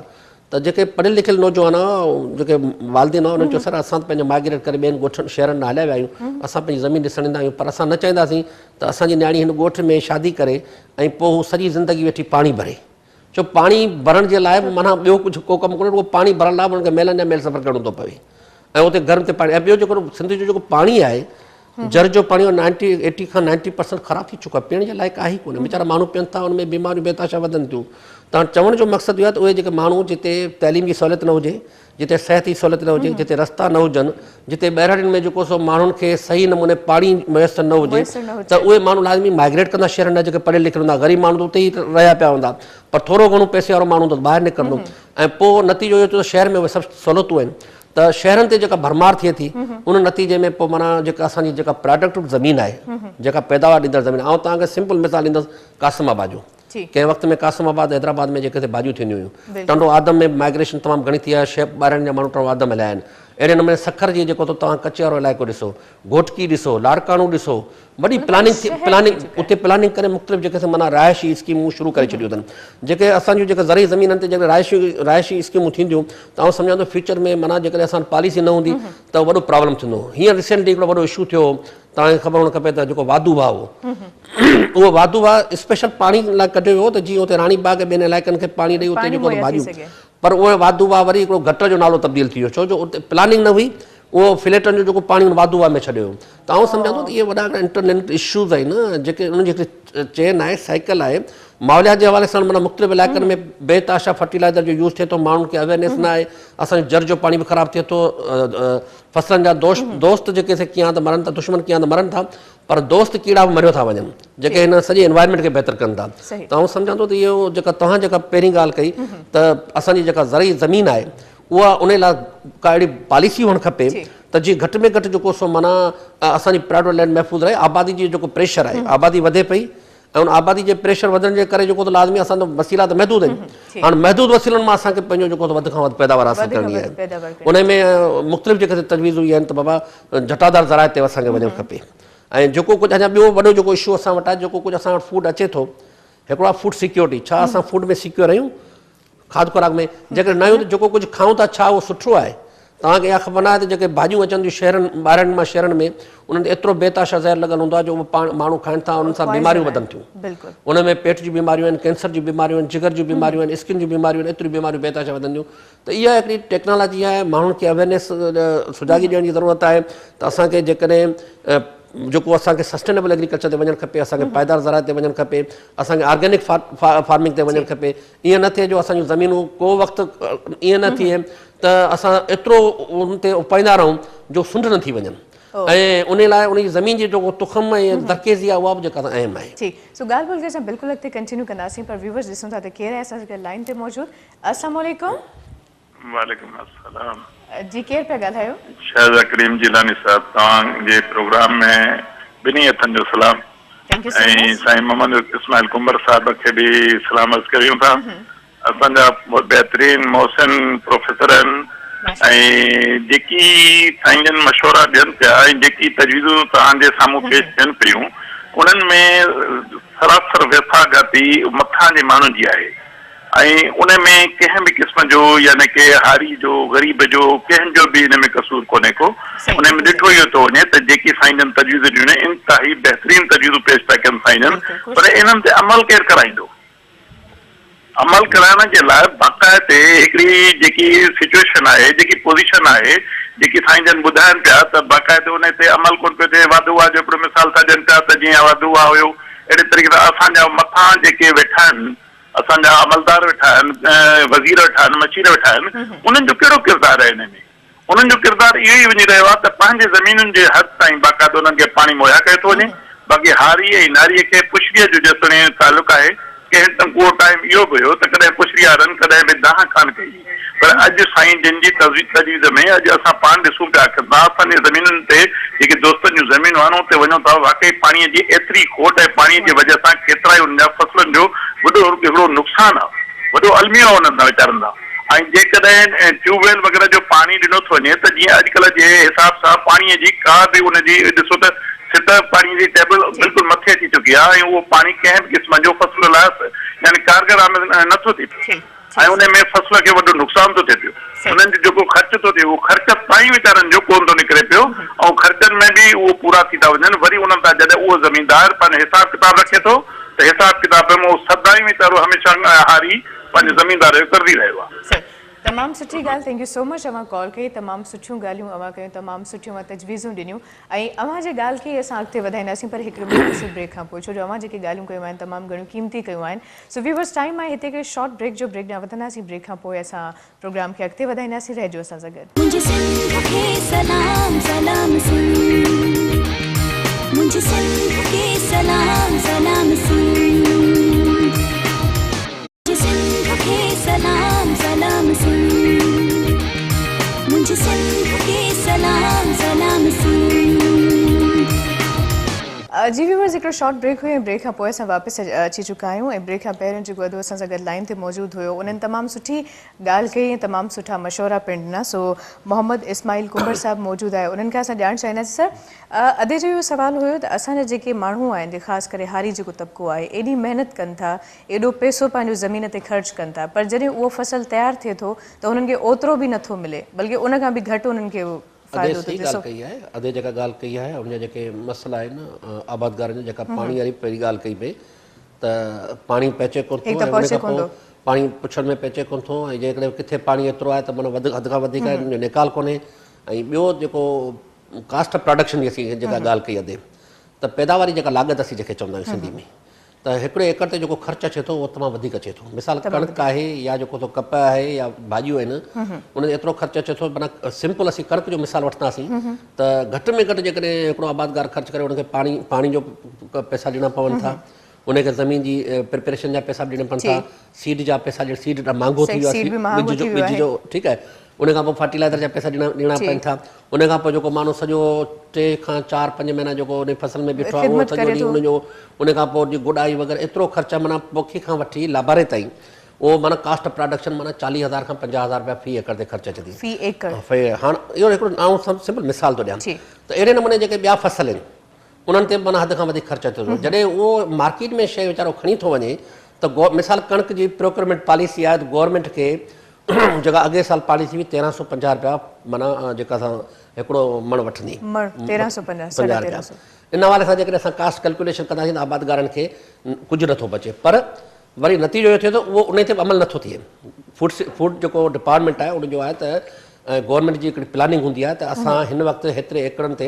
ته جيڪي پڙهيل لکيل نوجوان هئا جيڪي والدين هئا انهن چيو سر اسان ته پنهنجو مائگريٽ ڪري ٻين ڳوٺن شهرن ڏانهن هليا ويا آهيون اسان پنهنجي زمين ڏسڻ ايندا آهيون پر اسان نه چاهينداسين ته اسان جي نياڻي هن ڳوٺ ۾ شادي ڪري ۽ پوء هو سڄي زندگي ويٺي پاڻي ڀري ڇو پاڻي ڀرڻ جي لاء به معنيٰ ٻيو ڪجهه ڪو ڪم ڪونهي رڳو پاڻي ڀرڻ لاء به انهن کي ميلن جا ميل سفر ڪرڻو ٿو پوي ۽ اتي گرم تي پاڻي ۽ ٻيو جيڪو سنڌ جو جيڪو پاڻي آهي جر جو پاڻي نائنٽي ايٽي کان نائنٽي پرسنٽ خراب ٿي چڪو آهي پيئڻ جي لائق آهي ئي ڪونه ويچارا ماڻهو پيئن ٿا ان ۾ بيماريون بي تحاشا وڌن ٿيون ته هاڻ چوڻ جو مقصد اهو آهي ته اهي جيڪي ماڻهو جتي تعليم جي سهوليت نه هجي، جتي صحت جي سهوليت نه هجي، جتي رستا نه هجن، جتي ٻهراڙين ۾ جيڪو سو ماڻهن کي صحيح نموني پاڻي ميسر نه هجي ته اهي ماڻهو لازمي مائگريٽ ڪندا شهرن ڏانهن جيڪي پڙهيل لکيل هوندا، غريب ماڻهو ته اتي ئي رهيا پيا هوندا پر ٿورو گهڻو پئسي وارو ماڻهو ته ٻاهر نڪرندو ۽ پوء نتيجو اهو ٿيو ته شهر ۾ اهي سڀ سهولتون آهن ته شهرن تي جيڪا ڀرمار ٿئي ٿي ان نتيجي ۾ پوء معنيٰ جيڪا اسان جي جيڪا پراڊڪٽ زمين آهي جيڪا پيداوار ڏيندڙ زمين آئون توهان کي سمپل مثال ڏيندس قاسم آباد جو ڪنهن وقت ۾ قاسم آباد حيدرآباد ۾ جيڪي ڀاڄيون ٿينديون هيون ٽنڊو آدم ۾ مائگريشن تمام گهڻي ٿي آهي شهر ٻاهرين جا ماڻهو ٽنڊو آدم هليا آهن اهڙي نموني سکر جي جيڪو توهان ڪچي وارو علائقو ڏسو گهوٽڪي ڏسو لاڙڪاڻو ڏسو وڏي پلاننگ ٿي پلاننگ اتي پلاننگ ڪري مختلف جيڪي سي معنيٰ رهائشي اسڪيمون شروع ڪري ڇڏيون اٿن جيڪي اسان جون جيڪي زرعي زمينن تي جيڪڏهن رهائشي رهائشي اسڪيمون ٿينديون ته آئون سمجهان ٿو فيوچر ۾ معنيٰ جيڪڏهن اسان وٽ پاليسي نه هوندي ته وڏو پرابلم ٿيندو هينئر ريسينٽلي هڪڙو وڏو اشو ٿيو هو توهان کي خبر هئڻ کپي ته جيڪو واڌو واهه هو اهو واڌو واهه اسپيشل پاڻي لاء ڪڍيو ويو ته جيئن اتي راڻي باغ ۽ ٻين علائقن کي پاڻي ڏئي اتي جيڪو ڀاڄيون پر اهو واڌو واهه وري هڪڙو گٽر جو نالو تبديل ٿي ويو ڇو جو اتي پلاننگ نه هئي اهو فليٽن جو جيڪو پاڻي ان واڌو واهه ۾ ڇڏيو ويو ته آئون سمجهان ٿو ته اهي وڏا هڪڙا انٽر لنڪڊ اشوز آهن جيڪي انهن جي هڪڙي چين آهي سائيڪل آهي ماحوليات جي حوالي سان معنيٰ مختلف علائقن ۾ بي تحاشا فرٽيلائزر جو يوز ٿئي ٿو ماڻهن کي اويئرنيس نه آهي اسان جو جر جو پاڻي به خراب ٿئي ٿو فصلن جا دوست دوست جيڪي سي ڪيان ته مرن ٿا دشمن ڪيان ته مرن ٿا پر دوست ڪيڙا به مريو ٿا وڃن جيڪي هن سڄي انوائرمينٽ کي بهتر ڪن ٿا ته آئون سمجهان ٿو ته اهو جيڪا توهان جيڪا پهرين ڳالهه ڪئي ته اسان جي جيڪا زرعي زمين آهي اها ان لاء ڪا اهڙي پاليسي هئڻ کپي ته جيئن گهٽ ۾ گهٽ جيڪو سو معنيٰ اسان جي پرائيويٽ لينڊ محفوظ رهي آبادي جي جيڪو پريشر آهي آبادي وڌي پئي ۽ ان آبادي جي پريشر وڌڻ جي ڪري جيڪو ته لازمي اسان جو وسيلا ته محدود آهن هاڻ محدود وسيلن مان اسان کي پنهنجو جيڪو وڌ کان وڌ پيداوار حاصل ڪرڻي آهي ان ۾ مختلف جيڪي تجويزون اهي آهن ته بابا جٽادار ذرائع تي اسان کي وڃڻ کپي ۽ جيڪو ڪجهه اڃا ٻيو وڏو جيڪو اشو اسان وٽ آهي جيڪو ڪجهه اسان وٽ فوڊ اچي ٿو هڪڙو آهي فوڊ سيڪيورٽي ڇا اسان فوڊ ۾ سيڪيور آهيون کاڌ خوراڪ ۾ جيڪڏهن نه آهيون ته جيڪو ڪجهه کائون ٿا ڇا اهو سٺو آهي؟ توهان کي اها خبر ناهي ته جيڪي ڀاڄيون اچن ٿيون شهرن ٻاهرين مان شهرن ۾ انهن تي ايترو بي تحاشا زهر لڳل هوندو آهي جو اهو پاڻ ماڻهو کائن ٿا انهن سان بيماريون وڌن ٿيون ان ۾ پيٽ جون بيماريون آهن ڪينسر جون بيماريون آهن جگر جون بيماريون آهن اسڪن جون بيماريون آهن ايتريون بيماريون بي تحاشا وڌن ٿيون ته اها هڪڙي ٽيڪنالاجي آهي ماڻهن کي اويرنيس سجاڳي ڏيڻ جي ضرورت آهي ته اسان کي جيڪڏهن جيڪو اسان کي سسٽينيبل ايگريڪلچر تي وڃڻ کپي اسان کي پائيدار زراعت تي وڃڻ کپي اسان کي آرگينڪ فارمنگ تي وڃڻ کپي ائين نه ٿئي جو اسان جون زمينون ڪو وقت ائين نه ٿئي ته اسان ايترو ان تي اپائيندا رهون جو سنڍ نه ٿي وڃن ۽ ان لاء ان جي زمين جي جيڪو تخم ۽ زرخيزي آهي اها به جيڪا اهم آهي. ٺيڪ سو ڳالهه ٻولهه کي اسان بلڪل اڳتي ڪنٽينيو ڪنداسين پر ويورز ڏسون ٿا ته ڪير آهي اسان سان گڏ لائين تي موجود السلام عليڪم. وعليڪم السلام. جي ڪير پيا ڳالهايو. شاهده ڪريم جيلاني صاحب توهان جي پروگرام ۾ ٻنهي هٿن جو سلام ۽ سائين محمد اسماعيل ڪنڀر صاحب کي به سلام عرض ڪريون ٿا اسان جا بهترين محسن پروفيسر آهن ۽ جيڪي سائين جن مشورا ڏين پيا ۽ جيڪي تجويزون توهان جي سامهون پيش ٿين پيون انهن ۾ سراسر ويساهه گهاتي مٿان جي ماڻهن جي آهي ۽ ان ۾ ڪنهن به قسم جو يعني ڪي هاري جو، غريب جو، ڪنهن جو به ان ۾ قصور ڪونهي ڪو. ان ۾ ڏٺو اهو ٿو وڃي ته جيڪي سائين جن تجويزون ڏنيون آهن انتهائي بهترين تجويزون پيش پيا ڪن سائين جن پر انهن تي عمل ڪير ڪرائيندو؟ عمل ڪرائڻ جي لاء باقاعدي هڪڙي جيڪي سچوئيشن آهي جيڪي پوزيشن آهي جيڪي سائين جن ٻڌائن پيا ته باقاعدي ان تي عمل ڪونه پيو ٿئي. واڌو واهه جو هڪڙو مثال ٿا ڏين پيا ته جيئن واڌو واهه هيو اهڙي طريقي سان اسان جا مٿان جيڪي ويٺا آهن اسان جا عملدار ويٺا آهن، وزير ويٺا آهن، مشير ويٺا آهن، انهن جو ڪهڙو ڪردار آهي ان ۾؟ انهن جو ڪردار اهو ئي وڃي رهيو آهي ته پنهنجي زمينن جي حد تائين باقاعده انهن کي پاڻي مهيا ڪيو ٿو وڃي، باقي هاري ۽ ناريء کي پشريء جو جيستوڻي تعلق آهي، ڪنهن ته ڪو ٽائيم اهو به هيو ته ڪڏهن پشري وارن ڪڏهن به دانهن ڪانه ڪئي هئي. پر اڄ سائين جن جي تجويز ۾ اڄ اسان پاڻ ڏسون پيا ته اسان جي زمينن تي جيڪي دوستن جون زمينون آهن اتي وڃون ٿا واقعي پاڻي جي ايتري کوٽ ۽ پاڻي جي وجه سان ڪيترائي انهن جا فصلن جو وڏو هڪڙو نقصان آهي وڏو الميو آهي انهن سان ويچارن سان ۽ جيڪڏهن ٽيوب ويل وغيره جو پاڻي ڏنو ٿو وڃي ته جيئن اڄڪلهه جي حساب سان پاڻي جي ڪا به ان جي ڏسو ته سطح پاڻي جي ٽيبل بلڪل مٿي اچي چڪي آهي ۽ اهو پاڻي ڪنهن به قسم جو فصل لاء يعني ڪارگر آمد نٿو ٿئي پيو. ۽ انهي ۾ فصل کي وڏو نقصان ٿو ٿئي پيو. انهن جو جيڪو خرچ ٿو ٿئي اهو خرچ تائين ويچارن جو ڪونه ٿو نڪري پيو ۽ خرچن ۾ به اهو پورا ٿي ٿا وڃن وري انهن تان جڏهن اهو زميندار پنهنجو حساب ڪتاب رکي ٿو ته حساب ڪتاب ۾ اهو سدائين ويچارو هميشه هاري پنهنجي زميندار جو قرضي رهيو آهي. تمام سٺي ڳالهه thank you سو مچ اوهان ڪال ڪئي تمام سٺيون ڳالهيون اوهان ڪيون تمام سٺيون اوهان تجويزون ڏنيون ۽ اوهان جي ڳالهه کي ئي اسان اڳتي وڌائينداسين پر هڪڙي مختصر بريڪ کان پوء ڇو جو اوهان جيڪي ڳالهيون ڪيون آهن تمام گهڻيون قيمتي ڪيون آهن سو ويورز ٽائيم آهي هتي هڪڙي شارٽ بريڪ جو بريڪ ڏانهن وڌنداسين بريڪ کان پوء اسان پروگرام کي اڳتي وڌائينداسين رهجو اسان سان گڏ. منهنجي سنڌ کي سلام سلام سنڌ منهنجي سنڌ کي سلام سلام سنڌ منهنجي سنڌ کي سلام سلام سنڌ منهنجي سنڌ کي سلام سلام سنڌ. جي ويورز هڪڙو شارٽ بريڪ هيو ۽ بريڪ کان پوء اسان واپس اچي چڪا آهيون ۽ بريڪ کان پهريون جيڪو ادو اسان سان گڏ لائين تي موجود هيو انهن تمام سٺي ڳالهه ڪئي ۽ تمام سٺا مشورا پڻ ڏنا سو محمد اسماعيل ڪنڀر صاحب موجود آهي انهن کان اسان ڄاڻڻ چاهينداسين سر ادي جو اهو سوال هيو ته اسان جا جيڪي ماڻهو آهن جي خاص ڪري هاري جيڪو طبقو آهي ايڏي محنت ڪن ٿا ايڏو پئسو پنهنجو زمين تي خرچ ڪن ٿا پر جڏهن اهو فصل تيار ٿئي ٿو ته انهن کي اوترو به نٿو ملي بلڪه ان کان به گهٽ انهن کي ادي فائدو ٿو صحيح ٿئي سو ڳالهه ڪئي آهي ادي جيڪا ڳالهه ڪئي آهي ان جا جيڪي مسئلا آهن آبادگارن جا جيڪا پاڻي واري پهرين ڳالهه ڪئي پئي ته پاڻي پهچي ڪونه هڪ ٿو ته ۽ ان پهچي کان ڪونه پوء ٿو. پاڻي پڇڙ ۾ پهچي ڪونه ٿو ۽ جيڪڏهن ڪٿي پاڻي ايترو آهي ته معنيٰ وڌ حد کان وڌيڪ آهي ان جو نيڪال ڪونهي ۽ ٻيو جيڪو ڪاسٽ آف پراڊڪشن جي اسين جيڪا ڳالهه ڪئي ادي ته پيداواري جيڪا لاڳت اسين جنهن کي چوندا آهيون سنڌي ۾ ته هڪڙي ايڪڙ تي جيڪو خرچ اچي ٿو اهو تمام وڌيڪ اچي ٿو. مثال ڪڻڪ آهي يا جيڪو سو ڪپهه آهي يا ڀاڄيون آهن ان تي ايترو خرچ اچي ٿو معنيٰ سمپل اسين ڪڻڪ جو مثال وٺنداسين ته گهٽ ۾ گهٽ جيڪڏهن هڪڙو آبادگار خرچ ڪري ان کي پاڻي پاڻي جو پئسا ڏيڻا پون ٿا ان کي زمين جي پريپريشن جا پئسا به ڏيڻا پون ٿا سيڊ جا پئسا ڏيڻ سيڊ مهانگو ٿي ويو آهي ٻج جو ٻج جو ٺيڪ آهي ان کان پوء فرٽيلائزر جا پئسا ڏيڻا ڏيڻا پون ٿا ان کان پوء جيڪو ماڻهو سڄو ٽي کان چار پنج مهينا جيڪو ان فصل ۾ بيٺو آهي اهو سڄو ڏينهن ان جو ان کان پوء جي گڏائي وغيره ايترو خرچ معنيٰ پوکي کان وٺي لاباري تائين اهو معنيٰ ڪاسٽ آف پراڊڪشن معنيٰ چاليهه هزار کان پنجاهه هزار رپيا في ايڪڙ تي خرچ اچي ٿي في ايڪڙ في هاڻ اهو هڪڙو آئون سمپل مثال ٿو ڏيان ته اهڙي نموني جيڪي ٻيا فصل آهن انهن تي به معنيٰ حد کان وڌيڪ خرچ اچي ٿو. جڏهن اهو مارڪيٽ ۾ شيء ويچارو کڻي ٿو وڃي ته مثال ڪڻڪ جي پروڪيورمينٽ پاليسي آهي ته گورنمينٽ کي جيڪا اڳئين سال پاليسي هئي 1350 رپيا معنيٰ جيڪا اسان هڪڙو مڻ وٺندي مڻ 1350 ساڍا تيرنهن سو. ان حوالي سان جيڪڏهن اسان ڪاسٽ ڪلڪيوليشن ڪنداسين ته آبادگارن کي ڪجهه نٿو بچي پر وري نتيجو اهو ٿئي ٿو اهو انهي تي به عمل نٿو ٿئي. فوڊ فوڊ جيڪو ڊپارٽمينٽ آهي ان جو آهي ته گورنمينٽ جي هڪڙي پلاننگ هوندي آهي ته اسان هن وقت هيتري ايڪڙن تي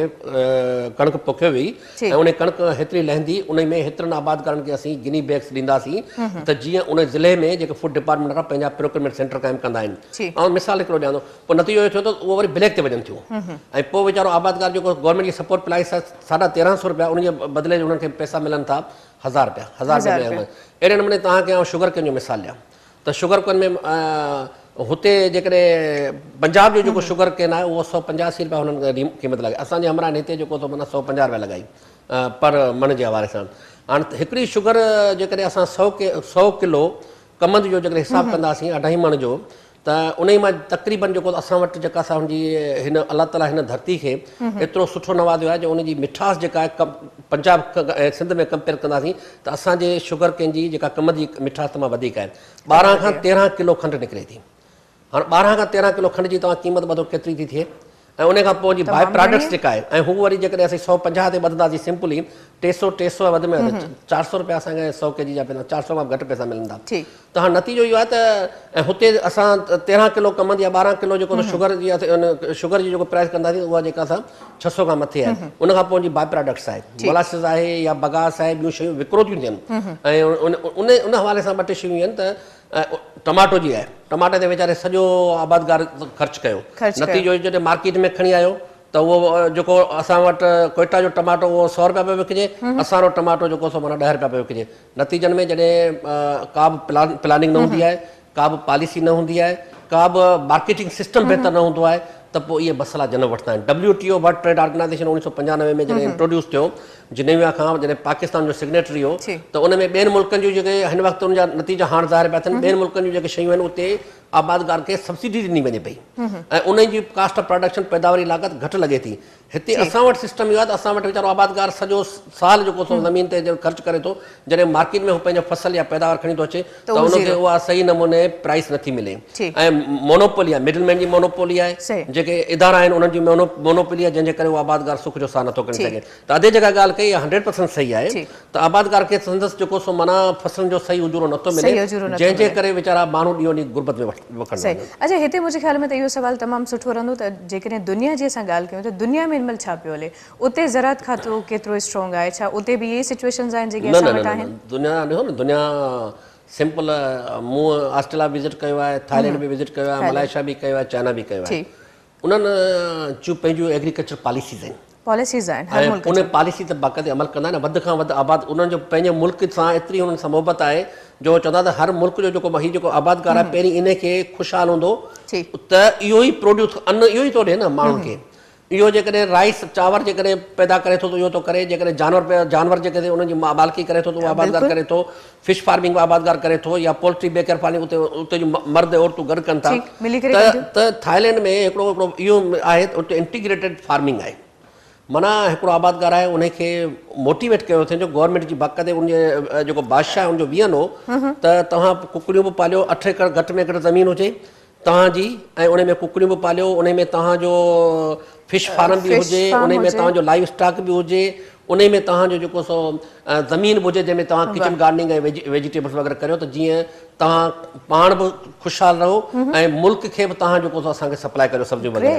ڪڻڪ پوکيو وئي ۽ انهي ڪڻڪ هيتري لهندي انهي ۾ هيترن آبادگارن کي اسين گني بيگس ڏينداسين ته جيئن ان ضلعي ۾ جيڪي فوڊ ڊپارٽمينٽ وارا پنهنجا پروڪيورمينٽ سينٽر قائم ڪندا آهن. آئون مثال هڪڙو ڏيان ٿو پوء نتيجو اهو ٿيو ته اهو وري بليڪ تي وڃن ٿيون ۽ پوء ويچارو آبادگار جيڪو گورنمينٽ جي سپورٽ پرائس آهي 1350 رپيا ان جي بدلي انهن کي پئسا ملن ٿا هزار رپيا هزار رپيا ملن اهڙي نموني توهان کي آئون شگر ڪين جو مثال ڏيان ته شگر ڪين ۾ هتي جيڪڏهن پنجاب جو جيڪو شگر ڪين آهي اهو سؤ پنجاسي رپيا هنن قيمت لڳائي اسان جي همراهن هتي جيڪو سو معنيٰ سؤ پنجاهه رپيا لڳائي پر مڻ جي حوالي سان هاڻ هڪڙي شگر جيڪڏهن اسان سؤ سؤ ڪلو ڪمند جو جيڪڏهن حساب ڪنداسين اڍائي مڻ جو ته انهي مان تقريبن جيڪو اسان وٽ جيڪا اسان جي هن الله تعالي هن ڌرتي کي ايترو سٺو نوازيو آهي جو ان جي مٺاس جيڪا آهي پنجاب ۽ سنڌ ۾ ڪمپيئر ڪنداسين ته اسان جي شگر ڪين جي جيڪا ڪمند جي مٺاس تمام وڌيڪ آهي 12 کان 13 ڪلو کنڊ نڪري ٿي هاڻ 12 کان 13 ڪلو کنڊ جي توهان قيمت ٻڌو ڪيتري ٿي ٿئي ۽ ان کان پوء جي باء پراڊڪٽس جيڪا آهي ۽ هو وري جيڪڏهن اسين 150 تي ٻڌنداسين سمپلي 300 300 وڌ ۾ وڌ 400 رپيا اسان کي 100 ڪي جي جا پيندا 400 کان به گهٽ پئسا ملن ٿا ته هاڻ نتيجو اهو آهي ته ۽ هتي اسان 13 ڪلو ڪمند يا 12 ڪلو جيڪو شگر جي شگر جي جيڪو پرائس ڪنداسين اها جيڪا اسان 600 کان مٿي آهي ان کان پوء جي باء پراڊڪٽس آهي مولاسز آهي يا بگاس آهي ٻيون شيون وڪرو ٿيون ٿين ۽ ان ان حوالي سان ٻه ٽي شيون آهن ته ٽماٽو جي آهي ٽماٽي تي ويچاري سڄو آبادگار خرچ ڪيو نتيجو جڏهن مارڪيٽ ۾ کڻي آيو ته اهو جيڪو اسان وٽ ڪوئيٽا جو ٽماٽو اهو سؤ رپيا پيو وڪجي اسان وارو ٽماٽو جيڪو سو معنيٰ ڏهه رپيا پيو وڪجي نتيجن ۾ جڏهن ڪا به پلاننگ نه هوندي آهي ڪا به پاليسي نه هوندي آهي ڪا به مارڪيٽنگ سسٽم بهتر نه هوندو آهي ته پوء اهي مسئلا جنم وٺندا آهن W T O world trade organisation 1995 ۾ جڏهن انٽروڊيوس ٿيو جنيوا کان جڏهن پاڪستان جو سگنيٽري هو ته ان ۾ ٻين ملڪن جون جيڪي هن وقت ان جا نتيجا هاڻ ظاهر پيا ٿين ٻين ملڪن جون جيڪي شيون آهن اتي آبادگار کي سبسڊي ڏني وڃي پئي ۽ انهن جي ڪاسٽ آف پراڊڪشن پيداواري لاڳت گهٽ لڳي ٿي. هتي اسان وٽ سسٽم اهو آهي ته اسان وٽ ويچارو آبادگار سڄو سال جيڪو سو زمين تي خرچ ڪري ٿو جڏهن مارڪيٽ ۾ هو پنهنجو فصل يا پيداوار کڻي ٿو اچي ته ان کي اها صحيح نموني پرائس نٿي ملي ۽ مونوپولي آهي مڊل مين جي مونوپولي آهي جيڪي ادارا آهن انهن جي مونوپولي آهي جنهن جي ڪري اهو آبادگار سک جو ساهه نٿو کڻي سگهي ته ادي جيڪا ڳالهه ڪئي اها هنڊريڊ پرسنٽ صحيح آهي ته آبادگار کي سندس جيڪو سو معنيٰ فصلن جو صحيح اجورو نٿو ملي جنهن جي ڪري ويچارا ماڻهو ڏينهون ڏينهن غربت ۾ وڪڙندا وڃن. اڇا هتي منهنجي خيال ۾ ته اهو سوال تمام سٺو رهندو ته جيڪڏهن دنيا جي اسان ڳالهه ڪيون ته دنيا ۾ هن مهل ڇا پيو هلي اتي زراعت کاتو ڪيترو اسٽرانگ آهي ڇا اتي به اهي ئي سچويشنز آهن جيڪي نه اسان نه وٽ نه آهن؟ نه دنيا ڏسو نه دنيا سمپل مون آسٽريليا وزٽ ڪيو آهي ٿائلينڊ به وزٽ ڪيو آهي ملائيشيا به ڪيو آهي چائنا به ڪيو آهي انهن جون پنهنجون ايگريڪلچر پاليسيز آهن پاليسيز آهن هر ملڪ ان پاليسي تي باقاعدي عمل ڪندا آهن وڌ کان وڌ آباد انهن جو پنهنجي ملڪ سان ايتري انهن سان محبت آهي جو چوندا ته هر ملڪ جو جيڪو هي جيڪو آبادگار آهي پهرين ان کي خوشحال هوندو ته اهو ئي پروڊيوس ان اهو ئي ٿو ڏي نه ماڻهن کي اهو جيڪڏهن رائيس، چانور، جيڪڏهن پيدا ڪري ٿو ته اهو ٿو ڪري، جيڪڏهن جانور پيدا جانور جيڪڏهن انهن جي مالڪي ڪري ٿو ته اهو آبادگار ڪري ٿو، فش فارمنگ به آبادگار ڪري ٿو يا پولٽري بيڪر فارمنگ اتي اتي جون مرد ۽ عورتون گڏ ڪن ٿا ته ته ٿائلينڊ ۾ هڪڙو هڪڙو اهو آهي ته اتي انٽيگريٽيڊ فارمنگ آهي معنيٰ هڪڙو آبادگار آهي انهي کي موٽيويٽ ڪيو اٿن جو گورنمينٽ جي باقاعدي ان جي جيڪو بادشاهه ان جو ويزن هو ته توهان ڪڪڙيون به پاليو اٺ ايڪڙ گهٽ ۾ گهٽ زمين هجي توهان جي ۽ انهي ۾ ڪڪڙيون به پاليو انهي ۾ توهان جو فش فارم به هجي انهي ۾ توهان جو لائيو اسٽاڪ به هجي انهي ۾ توهان جو جيڪو سو زمين به هجي جنهن ۾ توهان ڪچن گارڊننگ ۽ ويجيٽيبلس وغيره ڪريو ته جيئن توهان پاڻ به خوشحال رهو ۽ ملڪ کي به توهان جيڪو سو اسان کي سپلاء ڪريو سبزيون وغيره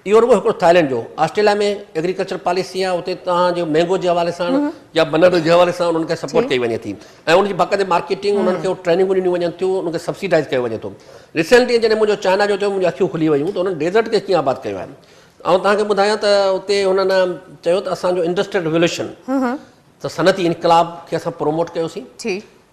اهو رڳو هڪڙو ٿائلينڊ جو آسٽريليا ۾ ايگريڪلچر پاليسي آهي اتي توهان جو مينگو جي حوالي سان يا بنانا جي حوالي سان انهن کي سپورٽ ڪئي وڃي ٿي ۽ ان جي باقاعدي مارڪيٽنگ انهن کي ٽريننگون ڏنيون وڃن ٿيون انهن کي سبسيڊائز ڪيو وڃي ٿو ريسينٽلي جڏهن منهنجو چائنا جو ٿيو منهنجون اکيون کلي ويون ته انهن ڊيزرٽ کي ڪيئن آباد ڪيو آهي آئون توهان کي ٻڌايان ته اتي هنن چيو ته اسان جو انڊسٽريل ريولوشن ته صنعتي انقلاب کي اسان پروموٽ ڪيوسين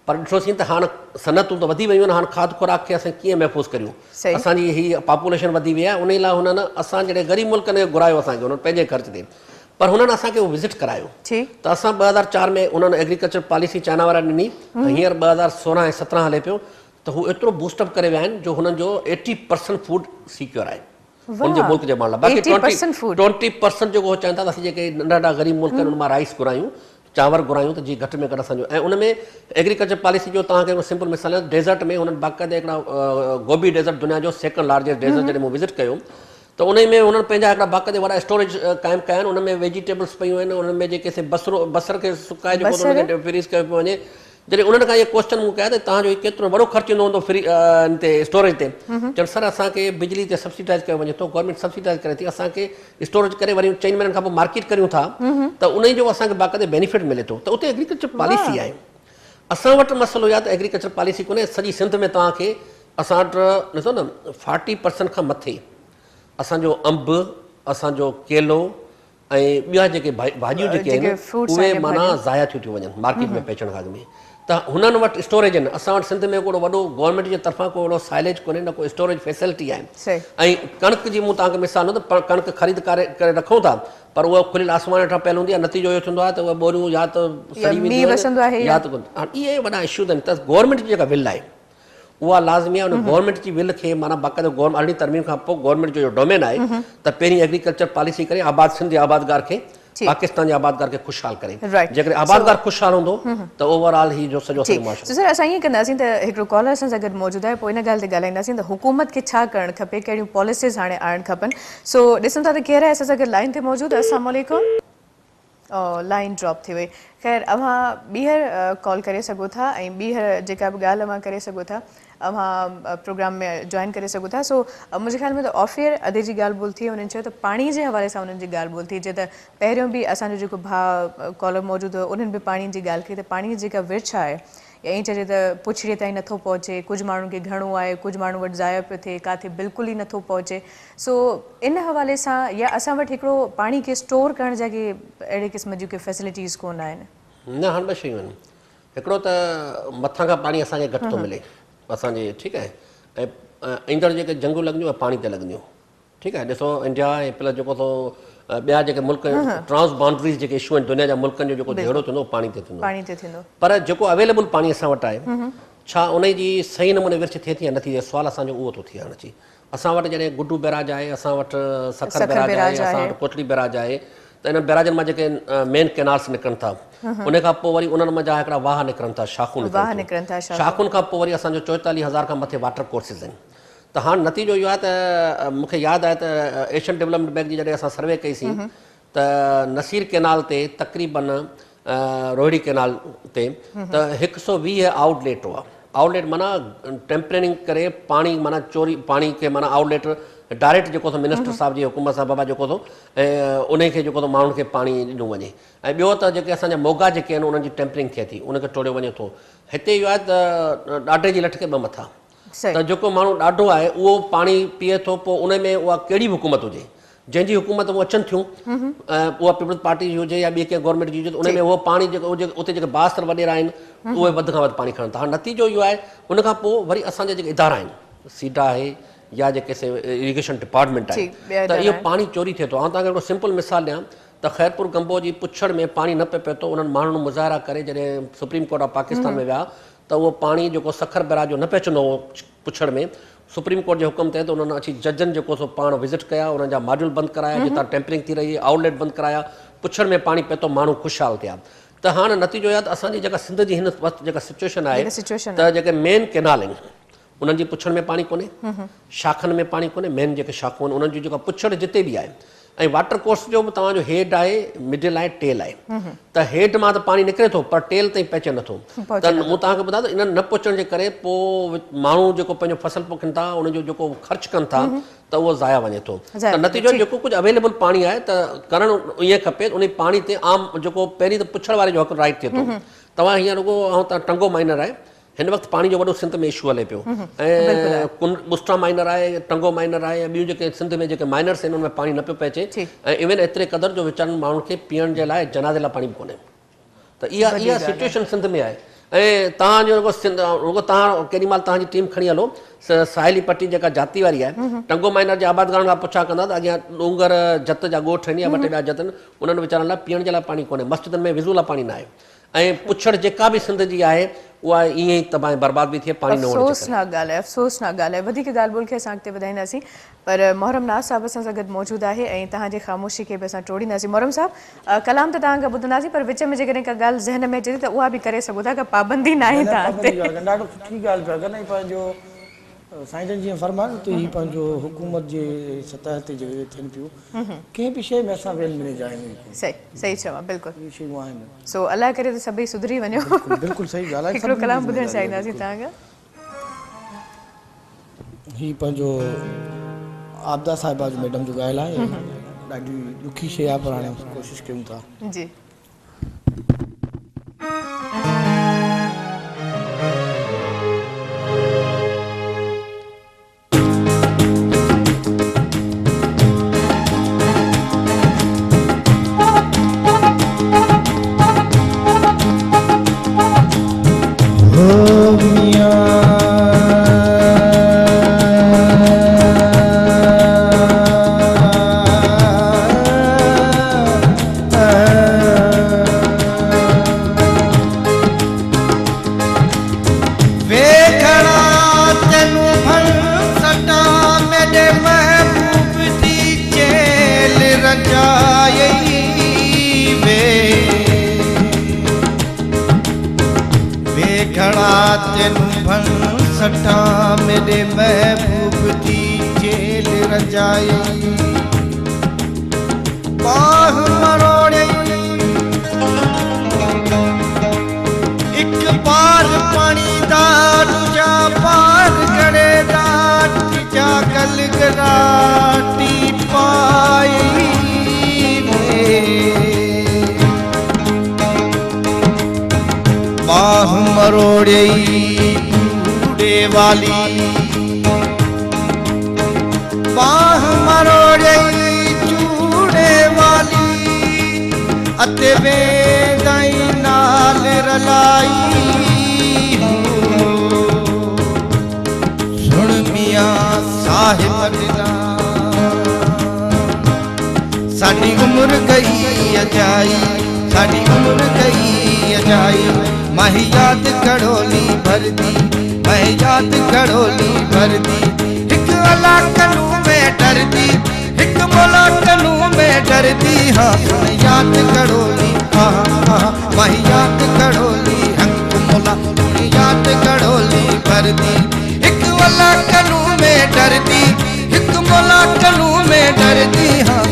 پر ڏٺوسين ته هاڻ صنعتون ته وڌي ويون آهن هاڻ کاڌ خوراڪ کي اسان ڪيئن محفوظ ڪريون اسان جي هي پاپوليشن وڌي وئي آهي انهي لاء هنن اسان جهڙي غريب ملڪن کي گهرايو اسان کي انهن پنهنجي خرچ تي پر هنن اسان کي وزٽ ڪرايو ته اسان 2004 ۾ انهن ايگريڪلچر پاليسي چائنا وارا ڏني هينئر 2016 ۽ 17 هلي پيو ته هو ايترو بوسٽ اپ ڪري ويا آهن جو هنن جو 80% فوڊ سيڪيور آهي ان جي ملڪ جي ماڻهن لاء باقي ٽوئنٽي پرسنٽ جيڪو هو چون ٿا ته اسين جيڪي ننڍا ننڍا غريب ملڪ آهن ان مان رائيس گهرايون چانور گهرايون ته جيئن گهٽ ۾ گهٽ اسان جو ۽ ان ۾ ايگريڪلچر پاليسي جو توهان کي هڪڙو سمپل مثال ڏيان ڊيزرٽ ۾ هنن باقاعده هڪڙا گوبي ڊيزرٽ دنيا جو سيڪنڊ لارجيسٽ ڊيزرٽ جڏهن مون وزٽ ڪيو ته انهي ۾ هنن پنهنجا هڪڙا باقاعده وڏا اسٽوريج قائم ڪيا آهن ان ۾ ويجيٽيبلس پيون آهن انهن ۾ جيڪي سي بصر بصر کي سڪائي جيڪو ان کي فريز ڪيو پيو وڃي جڏهن انهن کان اهو ڪوئسچن مون ڪيا ته توهان جو هي ڪيترو وڏو خرچ ايندو هوندو فري ان تي اسٽوريج تي چون سر اسان کي بجلي تي سبسڊائز ڪيو وڃي ٿو گورنمينٽ سبسڊائز ڪري ٿي اسان کي اسٽوريج ڪري وري چئن مهينن کان پوء مارڪيٽ ڪريون ٿا ته انهي جو اسان کي باقاعدي بينيفٽ ملي ٿو ته اتي ايگريڪلچر پاليسي آهي اسان وٽ مسئلو اهو آهي ته ايگريڪلچر پاليسي ڪونهي سڄي سنڌ ۾ توهان کي اسان وٽ ڏسو نه فارٽي پرسنٽ کان مٿي اسان جو انب اسان جو ڪيلو ۽ ٻيا جيڪي ڀاڄيون جيڪي آهن اهي معنيٰ ضايع ٿيون ٿيون وڃن مارڪيٽ ۾ پهچڻ کان اڳ ۾ ته هنن وٽ اسٽوريج آهن اسان وٽ سنڌ ۾ ڪو وڏو گورنمينٽ جي طرفان ڪو اهڙو سائليج ڪونهي نه ڪو اسٽوريج فيسلٽي آهي ۽ ڪڻڪ جي مون توهان کي مثال ڏنو ته ڪڻڪ خريد ڪري رکون ٿا پر اها کليل آسمان هيٺان پيل هوندي آهي نتيجو اهو ٿيندو آهي ته اهي ٻوريون يا ته سڙي وينديون آهن يا ته هاڻي اهي وڏا اشوز آهن ته گورنمينٽ جي جيڪا ول آهي اها لازمي آهي ان گورنمينٽ جي ول کي معنيٰ باقاعده گورنمينٽ ارڙهين ترميم کان پوء گورنمينٽ جو اهو ڊومين آهي ته پهرين ايگريڪلچر پاليسي ڪري آباد سنڌ جي آبادگار کي پاڪستان جي آبادگار کي خوشحال ڪري جيڪڏهن آبادگار خوشحال هوندو ته اوور آل هي جو سڄو اسان جو معاشرو. سو سر اسان ائين ڪنداسين ته هڪڙو ڪالر اسان سان گڏ موجود آهي پوء ان ڳالهه تي ڳالهائينداسين ته حڪومت کي ڇا ڪرڻ کپي ڪهڙيون پاليسيز هاڻي آڻڻ کپن سو ڏسون ٿا ته ڪير آهي اسان سان گڏ لائين تي موجود السلام عليڪم. لائين ڊراپ ٿي وئي خير اوهان ٻيهر ڪال ڪري سگهو ٿا ۽ ٻيهر جيڪا به ڳالهه اوهان ڪري سگهو ٿا اوهان پروگرام ۾ جوائن ڪري سگهو ٿا سو منهنجي خيال ۾ ته آف ايئر ادي جي ڳالهه ٻولهه ٿي انهن چيو ته پاڻي جي حوالي سان انهن جي ڳالهه ٻولهه ٿي جيئن ته پهريون به اسان جو جيڪو ڀاء ڪالر موجود هيو انهن به پاڻي جي ڳالهه ڪئي ته پاڻي جي جيڪا ورڇ آهي يا ائين چئجي ته پڇڙيء تائين نٿو پهچي، ڪجهه ماڻهن کي گهڻو آهي، ڪجهه ماڻهن وٽ ضايع پيو ٿئي، ڪاٿي بلڪل ئي نٿو پهچي. سو ان حوالي سان يا اسان وٽ هڪڙو پاڻي کي اسٽور ڪرڻ جا ڪي اهڙي قسم جون ڪي فيسلٽيز ڪونه آهن. نه هاڻ ٻه شيون آهن. هڪڙو ته مٿان کان پاڻي اسان کي گهٽ ٿو ملي اسان جي ٺيڪ آهي ۽ ايندڙ جيڪي جنگون لڳنديون اهي پاڻي تي لڳنديون. ٺيڪ آهي ڏسو انڊيا ۽ پلس جيڪو سو ٻيا جيڪي ملڪ ٽرانس بائونڊريز جيڪي اشو آهن دنيا جا ملڪن جو جيڪو جهيڙو ٿيندو پاڻي تي ٿيندو پاڻي تي ٿيندو پر جيڪو اويليبل پاڻي اسان وٽ آهي ڇا ان جي صحيح نموني ورڇ ٿئي ٿي يا نٿي ٿئي سوال اسان جو اهو ٿو ٿئي هاڻ اچي اسان وٽ جڏهن گڊو بئراج آهي اسان وٽ سکر بئراج آهي اسان وٽ ڪوٽڙي بئراج آهي ته انهن بئراجن مان جيڪي مين ڪينالس نڪرن ٿا ان کان پوء وري انهن منجهان هڪڙا واهه نڪرن ٿا شاخون نڪرن ٿيون شاخن کان پوء وري اسان جو 44000 کان مٿي واٽر ڪورسز آهن. ته هاڻ نتيجو اهو آهي ته مون کي ياد آهي ته ايشين ڊولپمينٽ بينڪ جي جڏهن اسان سروي ڪئي سين ته نصير ڪينال تي تقريبن روهڙي ڪينال تي ته هڪ سؤ 20 آئوٽ ليٽ هئا. آئوٽ ليٽ معنيٰ ٽيمپرنگ ڪري پاڻي معنيٰ چوري پاڻي کي معنيٰ آئوٽ ليٽ ڊائريڪٽ جيڪو سو منسٽر صاحب جي حڪم سان بابا جيڪو سو انهي کي جيڪو سو ماڻهن کي پاڻي ڏنو وڃي ۽ ٻيو ته جيڪي اسان جا موگا جيڪي آهن انهن جي ٽيمپرنگ ٿئي ٿي ان کي ٽوڙيو وڃي ٿو. هتي اهو آهي ته ڏاڍي جي لٺ کي ٻه مٿا ته جيڪو ماڻهو ڏاڍو آهي اهو پاڻي پيئي ٿو پوء ان ۾ اها ڪهڙي به حڪومت هجي جنهن جي حڪومت اچن ٿيون اها پيپلز پارٽي جي هجي يا ٻي ڪنهن گورنمينٽ جي هجي ته ان ۾ اهو پاڻي جيڪو اتي جيڪي بااثر وڏيرا آهن اهي وڌ کان وڌ پاڻي کڻن ٿا. هاڻ نتيجو اهو آهي ان کان پوء وري اسان جا جيڪي ادارا آهن سيڊا آهي يا جيڪي سي اريگيشن ڊپارٽمينٽ آهي ته اهو پاڻي چوري ٿئي ٿو. آئون توهان کي هڪڙو سمپل مثال ڏيان ته خيرپور گمبو جي پڇڙ ۾ پاڻي نه پئي پهتو انهن ماڻهن مظاهرا ڪري جڏهن سپريم ڪورٽ آف پاڪستان ۾ ويا ته اهو پاڻي جيڪو سکر بئراج جو نه پهچندو هو پڇڙ ۾ سپريم ڪورٽ جي حڪم تحت انهن اچي ججن جيڪو سو پاڻ وزٽ ڪيا انهن جا ماڊيول بند ڪرايا جتان ٽيمپرنگ ٿي رهي هئي آئوٽ ليٽ بند ڪرايا پڇڙ ۾ پاڻي پهتو ماڻهو خوشحال ٿيا ته هاڻ نتيجو اهو آهي ته اسان جي جيڪا سنڌ جي هن وقت جيڪا سچوئيشن آهي ته جيڪي مين ڪينال آهن انهن جي پڇڙ ۾ پاڻي ڪونهي، شاخن ۾ پاڻي ڪونهي، مين جيڪي شاخون آهن انهن جون جيڪا پڇڙ جتي به آهي ۽ واٽر ڪورس جو به توهان جو هيڊ آهي، مڊل آهي، ٽيل آهي ته هيڊ مان ته پاڻي نڪري ٿو پر ٽيل تائين پهچي نٿو ته مون توهان کي ٻڌايو ته انهن نه پهچڻ جي ڪري پوء ماڻهو جيڪو پنهنجو فصل پوکين ٿا ان جو جيڪو خرچ ڪن ٿا ته اهو ضايع وڃي ٿو ته نتيجو جيڪو ڪجهه اويليبل پاڻي آهي ته ڪرڻ ائين کپي ان پاڻي تي عام جيڪو پهرين ته پڇڙ واري جو حق رائٽ ٿئي ٿو توهان هينئر رڳو ٽنگو مائنر آهي هن وقت پاڻي جو وڏو سنڌ ۾ اشو هلي پيو ۽ ڪن ٻسٽا مائنر آهي ٽنگو مائنر آهي ۽ ٻيون جيڪي سنڌ ۾ جيڪي مائنرس آهن ان ۾ پاڻي نه پيو پهچي ۽ ايون ايتري قدر جو ويچارن ماڻهن کي پيئڻ جي لاء جنازي لاء پاڻي به ڪونهي ته اها اها سچويشن سنڌ ۾ آهي ۽ توهان جو رڳو سنڌ رڳو توهان ڪيڏي مهل توهان جي ٽيم کڻي هلو ساحلي پٽي جيڪا جاتي واري آهي ٽنگو مائنر جي آبادگارن کان پڇا ڪندا ته اڳيان ڏونگر جت جا ڳوٺ آهن يا ٻه ٽي ٻيا جت آهن انهن ويچارن لاء پيئڻ جي لاء پاڻي ڪونهي مسجدن ۾ وضو لاء پاڻي نه آهي ۽ پڇڙ جيڪا به سنڌ جي آهي اها ائين ئي تباهه ۽ برباد به ٿئي پاڻي نه هئڻ جي ڪري. افسوسناڪ ڳالهه آهي افسوسناڪ ڳالهه آهي وڌيڪ ڳالهه ٻولهه کي اسان اڳتي وڌائينداسين پر محرم ناز صاحب اسان سان گڏ موجود آهي ۽ توهان جي خاموشي کي به اسان ٽوڙينداسين محرم صاحب ڪلام ته توهان کان ٻڌنداسين پر وچ ۾ جيڪڏهن ڪا ڳالهه ذهن ۾ اچي ٿي ته اها به ڪري سگهو ٿا ڪا پابندي ناهي نه نه توهان تي. پابندي ڳالهه ڪانه ڏاڍو سٺي ڳالهه پيا ڪن ۽ پنهنجو سائين جن جيئن فرمايو ته هي پنهنجو حڪومت جي سطح تي جيڪي ٿين پيون ڪنهن به شيء ۾ اسان ويل مئنيج آهيون ئي ڪونه. صحيح صحيح چيو بلڪل. اهي شيون آهن. سو الله ڪري ته سڀئي سڌري وڃو. بلڪل بلڪل صحيح ڳالهه آهي هڪڙو سڀني جي ڪلام ٻڌڻ ذميداري آهي چاهينداسين بلڪل. توهان کان. هي پنهنجو عابده صاحبه جو ميڊم جو ڳايل آهي ڏاڍي ڏکي شيء آهي پر هاڻي ڪوشش ڪيون ٿا. جي. ويکڙا تينون ڀن سٽان ميڏي محبوب the چيل رچائي وي ويکڙا تينون ڀن سٽان ميڏي محبوب the چيل رچائي ٻانهن مروڙيئي هڪ پار پاڻي دا ڏوجها پار گهڙي دا ٽيجا گل گراٽي پائي وي ٻانهن مروڙيئي چوڙي والي ٻانهن مروڙيئي چوڙي والي اتي ويندائي نال رلائي هو سڻ ميان صاحب ڏنا ساڏي عمر گئي اجائي ساڏي عمر گئي اجائي ماهي ياد ڪڙولي ڀردي ماهي ياد ڪڙولي ڀردي هڪ الله ڪنو ۾ ڊردي هڪ مولا ڪنو ۾ ڊردي ها سڻ ياد ڪڙولي آها آها ماهي ياد ڪڙولي هڪ مولا سڻ ياد ڪڙولي ڀردي هڪ الله ڪنو ۾ में डरदी, हिक मौला कनू में डरदी। हाँ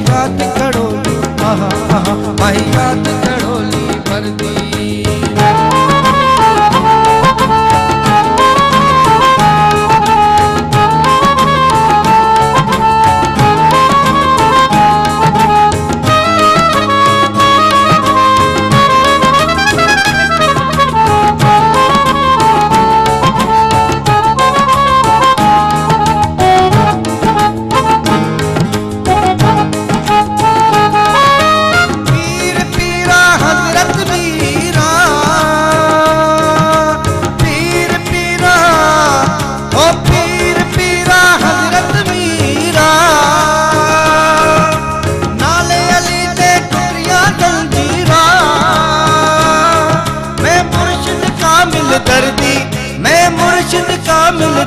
याद कड़ोली आहा आहा माही याद कड़ोली भरदी।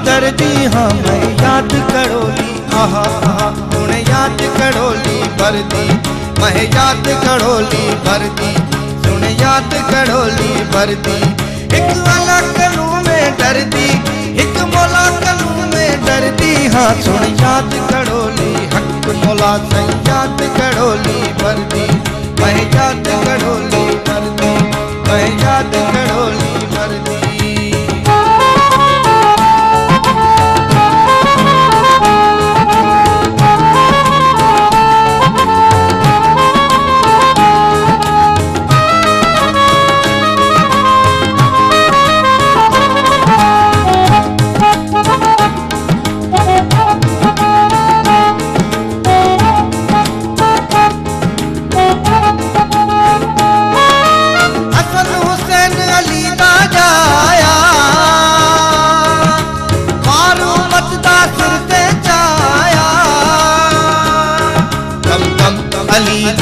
दर्दी हाँ मैं याद कड़ोली आहा आहा सुन याद कड़ोली भरदी, मैं याद कड़ोली भरदी, सुन याद कड़ोली भरदी। एक वाला कलू में डरदी, एक मौला कलू में डरदी। हाँ सुन याद कड़ोली हक मौला सही याद कड़ोली भरदी, मैं याद कड़ोली भरदी, मैं याद कड़ोली भरदी।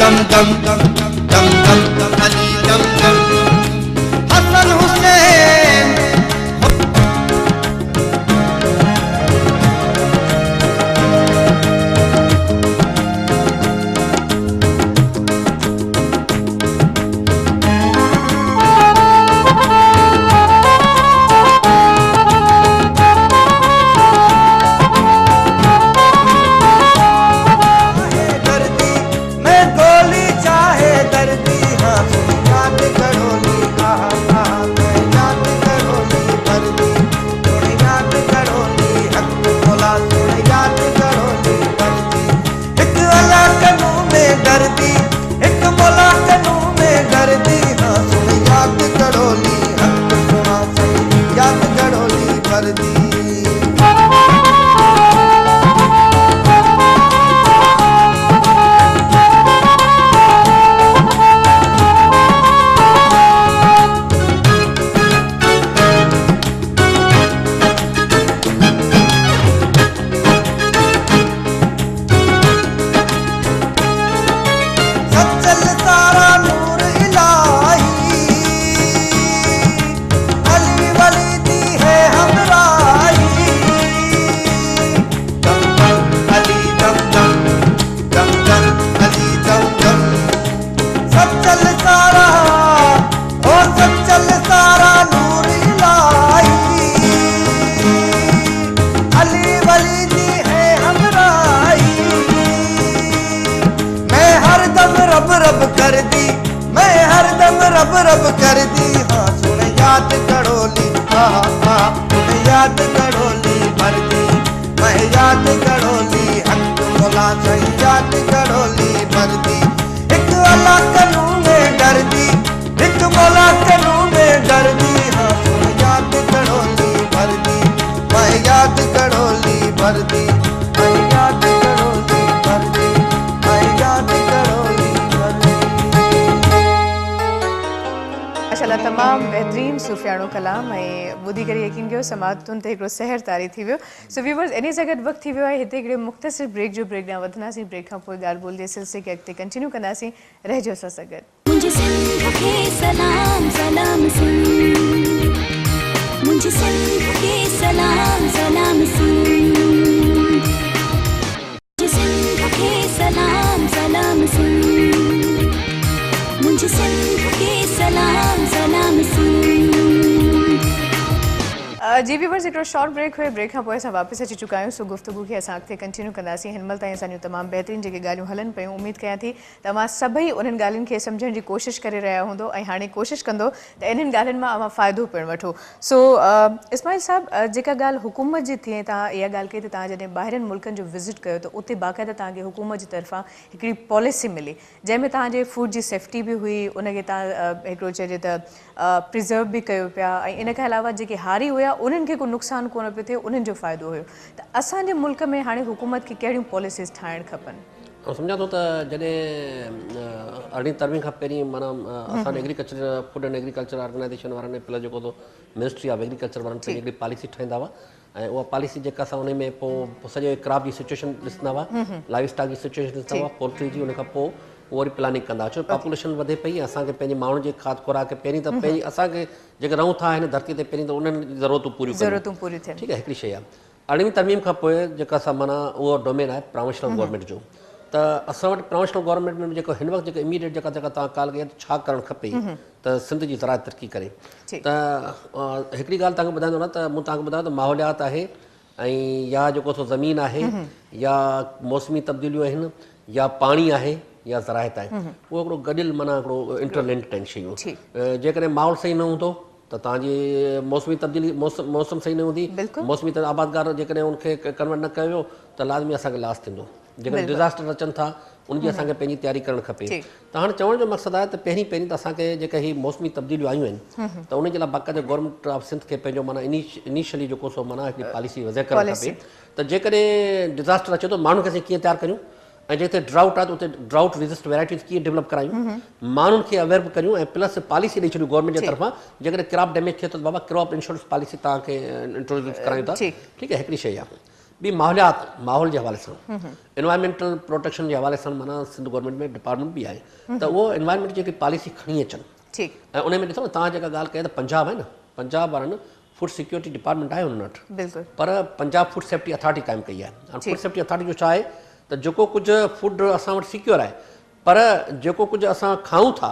दम दम दम दम अली दम दम हसन हुसैन। तमाम बेहतरीन सूफियाणो कलाम ऐं ॿुधी करे यकीन कयो समातुनि ते हिकिड़ो सहर तारी थी वियो। सो व्यूवर्स, इन सां गॾु वक़्तु थी वियो आहे हिते हिकिड़े मुख़्तसिर ब्रेक जो। ब्रेक ॾांहुं वधंदासीं, ब्रेक खां पोइ ॻाल्हि ॿोल जे सिलसिले खे अॻिते कंटिन्यू कंदासीं। रहिजो असां सां गॾु। मुंहिंजी सिंध खे सलाम सलाम सिंध, मुंहिंजी सिंध खे सलाम सलाम सिंध, मुंहिंजी सिंध खे सलाम सलाम सिंध, मुंहिंजी सिंध खे सलाम सलाम सिंध। جي ويورز هڪڙو شارٽ بريڪ هيو بريڪ کان پوء اسان واپس اچي چڪا آهيون سو گفتگو کي اسان اڳتي ڪنٽينيو ڪنداسين هن مهل تائين اسان جون تمام بهترين جيڪي ڳالهيون هلن پيون اميد ڪيان ٿي ته اوهان سڀئي انهن ڳالهين کي سمجهڻ جي ڪوشش ڪري رهيا هوندو ۽ هاڻي ڪوشش ڪندو ته انهن ڳالهين مان اوهان فائدو پڻ وٺو سو اسماعيل صاحب جيڪا ڳالهه حڪومت جي ٿي ۽ توهان اها ڳالهه ڪئي ته توهان جڏهن ٻاهرين ملڪن جو وزٽ ڪيو ته اتي باقاعده توهان کي حڪومت جي طرفان هڪڙي پاليسي ملي جنهن ۾ توهان جي فوڊ جي سيفٽي به هئي ان کي توهان هڪڙو چئجي ته پريزرو به ڪيو پيا ۽ ان کان علاوه جيڪي هاري هيا انهن کي ڪو نقصان ڪونه پيو ٿئي انهن جو فائدو هيو ته اسان جي ملڪ ۾ هاڻي حڪومت کي ڪهڙيون پاليسيز ٺاهڻ کپن؟ آئون سمجهان ٿو ته جڏهن ارڙهين ترميم کان پهرين معنيٰ اسان agriculture food and agriculture organisation وارن ۽ پلس جيڪو سو منسٽري آف ايگريڪلچر وارن پنهنجي هڪڙي پاليسي ٺاهيندا هئا ۽ اها پاليسي جيڪا سا انهي ۾ پوء سڄي ڪراپ جي سچويشن ڏسندا هئا لائيو اسٽاڪ جي سچويشن ڏسندا هئا پولٽري جي ان کان پوء اهو وري پلاننگ ڪندا هئا ڇو پاپوليشن وڌي پئي ۽ اسان کي پنهنجي ماڻهن جي کاڌ خوراڪ پهرين ته پهرين اسان کي جيڪي رهون ٿا هن ڌرتي تي پهرين ته انهن جي ضرورتون پوريون ضرورتون پوريون ٿين ٺيڪ آهي هڪڙي شيء آهي ارڙهين ترميم کان پوء جيڪا سا معنيٰ اهو ڊومين آهي پراونشنل گورنمينٽ جو ته اسان وٽ پراونشنل گورنمينٽ ۾ جيڪو هن وقت جيڪو اميڊيٽ جيڪا جيڪا توهان ڪال ڪئي آهي ته ڇا ڪرڻ کپي ته سنڌ جي زراعت ترقي ڪري ته هڪڙي ڳالهه توهان کي ٻڌائيندو هلان ته مون توهان کي ٻڌايو ته ماحوليات آهي ۽ يا جيڪو سو زمين آهي يا موسمي تبديليون آهن يا پاڻي آهي يا زراعت آهي اهو هڪڙو گڏيل معنيٰ هڪڙو انٽر لنڪڊ آهن شيون جيڪڏهن ماحول صحيح نه هوندو ته توهان جي موسمي تبديلي موسم صحيح نه هوندي موسمي آبادگار جيڪڏهن ان کي ڪنورٽ نه ڪيو ويو ته لازمي اسان کي لاس ٿيندو جيڪڏهن ڊزاسٽر اچن ٿا ان جي اسان کي پنهنجي تياري ڪرڻ کپي ته هاڻي چوڻ جو مقصد آهي ته پهرين پهرين ته اسان کي جيڪا هي موسمي تبديليون آيون آهن ته ان جي لاء باقاعده گورنمينٽ آف سنڌ کي پنهنجو معنيٰ انيشلي جيڪو سو معنيٰ هڪڙي پاليسي وضع ڪرڻ کپي ته جيڪڏهن ڊزاسٽر اچي ٿو ماڻهن کي اسين ڪيئن تيار ڪريون ۽ جتي ڊرائوٽ آهي ته اتي ڊرائوٽ ريزسٽ ويرائٽيز ڪيئن ڊولپ ڪرايون ماڻهن کي اويئر به ڪريون ۽ پلس پاليسي ڏئي ڇڏيون گورنمينٽ جي طرفان جيڪڏهن ڪراپ ڊيميج ٿئي ٿو ته بابا ڪراپ انشورنس پاليسي توهان کي انٽروڊيوس ڪرايون ٿا ٺيڪ آهي هڪڙي شيء آهي ٻي ماحوليات ماحول جي حوالي سان انوائرمينٽل پروٽيڪشن جي حوالي سان معنيٰ سنڌ گورنمينٽ ۾ ڊپارٽمينٽ به آهي ته اهو انوائرمينٽ جي هڪڙي پاليسي کڻي اچن ۽ ان ۾ ڏسو نه توهان جيڪا ڳالهه ڪئي ته پنجاب آهي نه پنجاب وارن فوڊ سيڪيورٽي ڊپارٽمينٽ آهي انهن وٽ پر پنجاب فوڊ سيفٽي اٿارٽي قائم ڪئي آهي هاڻي فوڊ سيفٽي اٿارٽي جو ڇا آهي ته جيڪو ڪجهه فوڊ اسان وٽ سيڪيور آهي پر جيڪو ڪجهه اسان کائون ٿا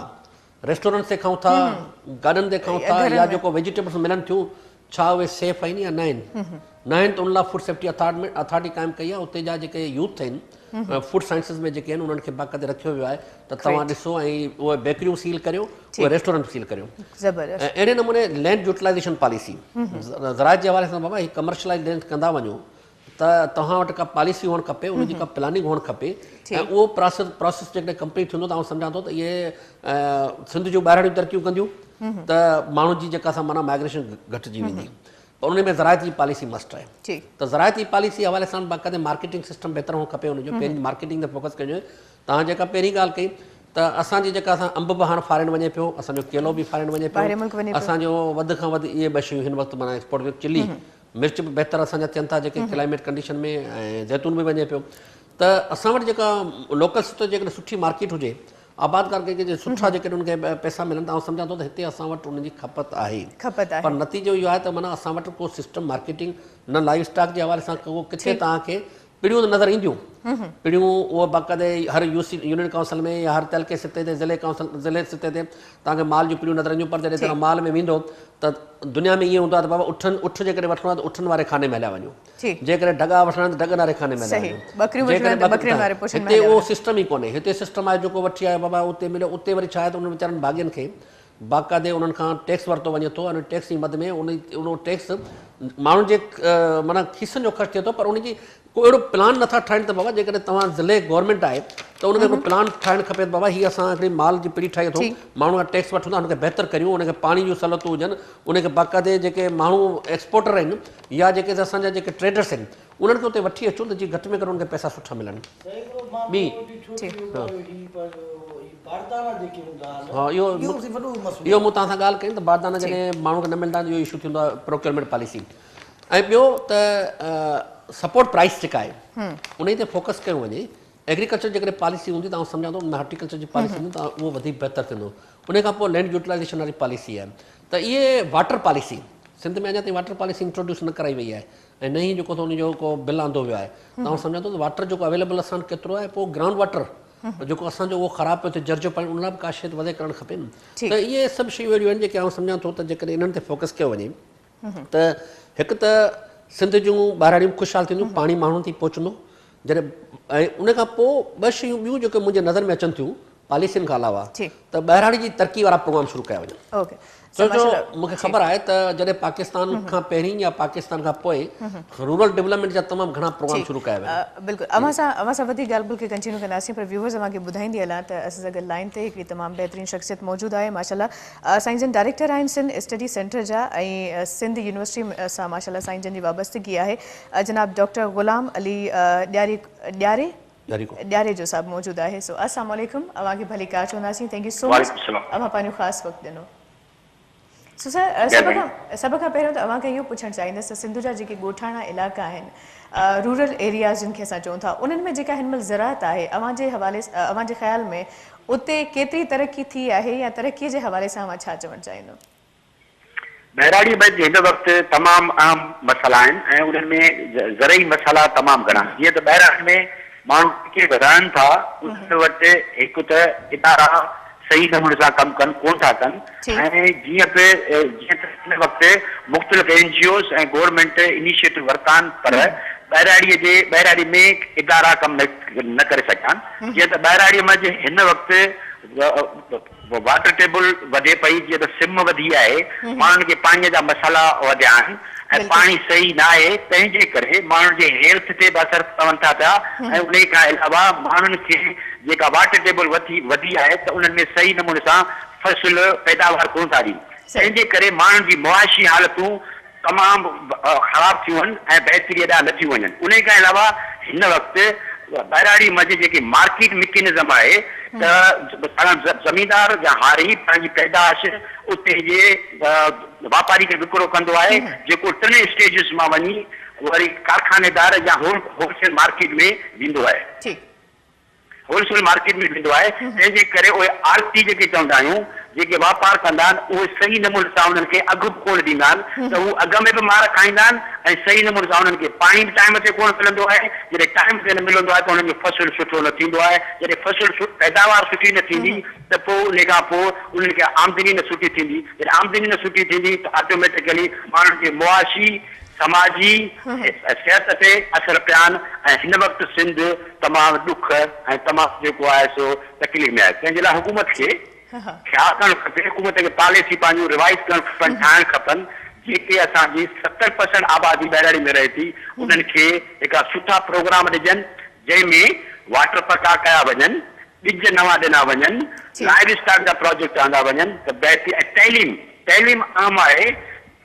ريسٽورنٽس تي کائون ٿا گاڏن تي کائون ٿا يا جيڪو ويجيٽيبلس ملن ٿيون ڇا اهي سيف آهن يا نه آهن نه آهن ته ان لاء فوڊ سيفٽي اٿارٽي قائم ڪئي آهي اتي جا جيڪي يوٿ آهن فوڊ سائنسز ۾ جيڪي آهن انهن کي باقاعده رکيو ويو آهي ته توهان ڏسو ۽ اهي بيڪريون سيل ڪريو اهي ريسٽورنٽ سيل ڪريو ۽ اهڙي نموني لينڊ يوٽيلائزيشن پاليسي زراعت جي حوالي سان بابا هي ڪمرشلائز لينڊ ڪندا وڃو ته توهان وٽ ڪا پاليسي هئڻ کپي ان جي ڪا پلاننگ هئڻ کپي ۽ اهو پراسيس پراسيس جيڪڏهن ڪمپليٽ ٿيندو ته آئون سمجهان ٿو ته اهي سنڌ جون ٻاهراڙيون ترقيون ڪنديون ته ماڻهن جي جيڪا سا معنيٰ مائگريشن گهٽجي ويندي پر ان ۾ زراعت جي پاليسي مسٽ آهي ته زراعت جي پاليسي حوالي سان باقاعده مارڪيٽنگ سسٽم بهتر هئڻ کپي ان جو پهرين مارڪيٽنگ تي فوڪس ڪيو توهان جيڪا پهرين ڳالهه ڪئي ته اسان جي جيڪا اسان انب به هاڻ فارين وڃي پيو اسان جو ڪيلو به فارين وڃي پيو اسان جو وڌ کان وڌ اهي ٻه شيون هن وقت معنيٰ ايڪسپورٽ چلي مرچ به بهتر اسان جا ٿين ٿا جيڪي ڪلائميٽ ڪنڊيشن ۾ ۽ زيتون به وڃي پيو ته اسان وٽ جيڪا لوڪل سطح جيڪڏهن سٺي مارڪيٽ هجي آبادگار کي جي سٺا جيڪڏهن ان کي پئسا ملن ته آئون سمجهان ٿو ته هتي اسان وٽ ان جي کپت آهي پر نتيجو اهو آهي ته معنيٰ اسان وٽ ڪو سسٽم مارڪيٽنگ نه لائيو اسٽاڪ جي حوالي سان ڪو ڪٿي توهان کي پڙيون ته نظر اينديون پڙيون اهو باقاعده هر يو سي يونين ڪائونسل ۾ يا هر تعلقي سطح تي ضلعي ڪائونسل ضلعي سطح تي توهان کي مال جون پڙيون نظر اينديون پر جڏهن توهان مال ۾ ويندو ته دنيا ۾ ائين هوندو آهي ته بابا اٺن اٺ جيڪڏهن وٺڻو آهي ته اٺن واري خاني ۾ هليا وڃو جيڪڏهن ڍڳا وٺڻا آهن ته ڍڳن واري خاني ۾ هليا وڃو جيڪڏهن هتي اهو سسٽم ئي ڪونهي هتي سسٽم آهي جيڪو وٺي آيو بابا اتي مليو اتي وري ڇا آهي ته انهن ويچارن ڀاڳين کي باقاعدي انهن کان ٽيڪس ورتو وڃي ٿو ۽ ٽيڪس جي مد ۾ ان اهو ٽيڪس ماڻهن جي معنيٰ کيسن جو خرچ ٿئي ٿو پر ان جي ڪو اهڙو پلان نٿا ٺاهين ته بابا جيڪڏهن توهان ضلعي گورنمينٽ آهي ته ان کي هڪڙو پلان ٺاهڻ کپي ته بابا هي اسان هڪڙي مال جي پڙي ٺاهي اٿئون ماڻهن کان ٽيڪس وٺون ٿا ان کي بهتر ڪريون ان کي پاڻي جون سهولتون هجن ان کي باقاعدي جيڪي ماڻهو ايڪسپورٽر آهن يا جيڪي اسان جا جيڪي ٽريڊرس آهن انهن کي اتي وٺي اچون ته جيئن گهٽ ۾ گهٽ انهن کي پئسا سٺا ملن. ٻي ها اهو اهو مون توهان سان ڳالهه ڪئي ته باردانا جڏهن ماڻهن کي نه ملندا آهن اهو اشو ٿيندو آهي پروڪيورمينٽ پاليسي ۽ ٻيو ته سپورٽ پرائس جيڪا آهي انهي تي فوڪس ڪيو وڃي ايگريڪلچر جيڪڏهن پاليسي هوندي ته آئون سمجهان ٿو ان ۾ هارٽيڪلچر جي پاليسي هوندي ته اهو وڌيڪ بهتر ٿيندو انهي کان پوء لينڊ يوٽيلائيزيشن واري پاليسي آهي ته اهي واٽر پاليسي سنڌ ۾ اڃا تائين واٽر پاليسي انٽروڊيوس نه ڪرائي وئي آهي ۽ نه ئي جيڪو ان جو ڪو بل آندو ويو آهي ته آئون سمجهان ٿو ته واٽر جيڪو اويليبل اسان وٽ ڪيترو آهي پوء گرائونڊ واٽر جيڪو اسان جو اهو خراب پيو ٿئي جر جو پاڻي ان لاء به ڪا شيء وضع ڪرڻ کپي نه ته اهي سڀ شيون اهڙيون آهن جيڪي آئون سمجهان ٿو ته جيڪڏهن انهن تي فوڪس ڪيو وڃي ته هڪ ته سنڌ جون ٻهراڙيون به خوشحال ٿينديون، پاڻي ماڻهن تائين پهچندو جڏهن ۽ ان کان پوء ٻه شيون ٻيون جيڪي منهنجي نظر ۾ اچن ٿيون پاليسين کان علاوه ته ٻهراڙي جي ترقي وارا پروگرام شروع ڪيا وڃن. ڇو جو مون کي خبر آهي ته جڏهن پاڪستان کان پهرين يا پاڪستان کان پوء رورل ڊولپمينٽ جا تمام گهڻا پروگرام شروع ڪيا ويا آهن. بلڪل اوهان سان اوهان سان وڌيڪ ڳالهه ٻولهه کي ڪنٽينيو ڪنداسين پر ويوئرز اوهان کي ٻڌائيندي هلان ته اسان سان گڏ لائين تي هڪڙي تمام بهترين شخصيت موجود آهي ماشاءالله سائين جن ڊائريڪٽر آهن سنڌ اسٽڊي سينٽر جا ۽ سنڌ يونيورسٽي سان ماشاءالله سائين جن جي وابستگي آهي جناب ڊاڪٽر غلام علي ڏياري ڏياري ڏياريجو صاحب موجود آهي سو السلام عليڪم اوهان کي ڀليڪار چونداسين thank you سو مچ اوهان پنهنجو خاص وقت ڏنو سو سر سڀ کان سڀ کان پهريون ته اوهان کان اهو پڇڻ چاهيندس ته سنڌ جا جيڪي ڳوٺاڻا علائقا آهن رورل ايرياز جن کي اسان چئون ٿا انهن ۾ جيڪا هن مهل زراعت آهي اوهان جي حوالي اوهان جي خيال ۾ اتي ڪيتري ترقي ٿي آهي يا ترقي جي حوالي سان اوهان ڇا چوڻ چاهيندو؟ ٻهراڙي ۾ هن وقت تمام اهم مسئلا آهن ۽ انهن ۾ زرعي مسئلا تمام گهڻا آهن. جيئن ته ٻهراڙين ۾ ماڻهو جيڪي به رهن ٿا انهن وٽ هڪ ته ادارا صحيح نموني سان ڪم ڪن ڪونه ٿا ڪن ۽ جيئن به جيئن ته هن وقت مختلف N G Os ۽ government initiative ورتا آهن پر ٻهراڙي جي ٻهراڙي ۾ ادارا ڪم نه ڪري سگهيا آهن جيئن ته ٻهراڙي منجهه هن وقت واٽر ٽيبل وڌي پئي جيئن ته سم وڌي آهي ماڻهن کي پاڻي جا مسئلا وڌيا آهن ۽ پاڻي صحيح نه آهي تنهن جي ڪري ماڻهن جي هيلٿ تي به اثر پون ٿا پيا ۽ انهي کان علاوه ماڻهن کي جيڪا واٽر ٽيبل وڌي وڌي آهي ته انهن ۾ صحيح نموني سان فصل پيداوار ڪونه ٿا ڏين تنهن جي ڪري ماڻهن جي معاشي حالتون تمام خراب ٿيون آهن ۽ بهتريء ڏانهن نه ٿيون وڃن. انهيء کان علاوه هن وقت ٻهراڙي منجهه جيڪي مارڪيٽ مڪينزم آهي ته زميندار يا هاري پنهنجي پيداش اتي جي واپاري کي وڪرو ڪندو آهي جيڪو ٽن اسٽيجز مان وڃي وري ڪارخانيدار يا هول سيل مارڪيٽ ۾ ويندو آهي. هول سيل مارڪيٽ ۾ ويندو آهي تنهن جي ڪري اهي آڙتي جيڪي چوندا آهيون جيڪي واپار ڪندا آهن اهي صحيح نموني سان انهن کي اگهه به ڪونه ڏيندا آهن ته هو اگهه ۾ به مار کائيندا آهن ۽ صحيح نموني سان انهن کي پاڻي به ٽائيم تي ڪونه ملندو آهي جڏهن ٽائيم تي نه ملندو آهي ته انهن جو فصل سٺو نه ٿيندو آهي جڏهن فصل پيداوار سٺي نه ٿيندي ته پوء انهي کان پوء انهن کي آمدني نه سٺي ٿيندي جڏهن آمدني نه سٺي ٿيندي ته آٽوميٽيڪلي ماڻهن جي معاشي سماجي ۽ صحت تي اثر پيا آهن ۽ هن وقت سنڌ تمام ڏک ۽ تمام جيڪو آهي سو تڪليف ۾ آهي تنهن جي لاء حڪومت کي خيال ڪرڻ کپي حڪومت کي پاليسي پنهنجون روائز ڪرڻ کپن ٺاهڻ کپن جيڪي اسان جي 70% آبادي ٻهراڙي ۾ رهي ٿي انهن کي هڪڙا سٺا پروگرام ڏجن جنهن ۾ واٽر پڪا ڪيا وڃن ٻج نوان ڏنا وڃن لائيو اسٽاڪ جا پراجيڪٽ آندا وڃن ته بهتري ۽ تعليم تعليم اهم آهي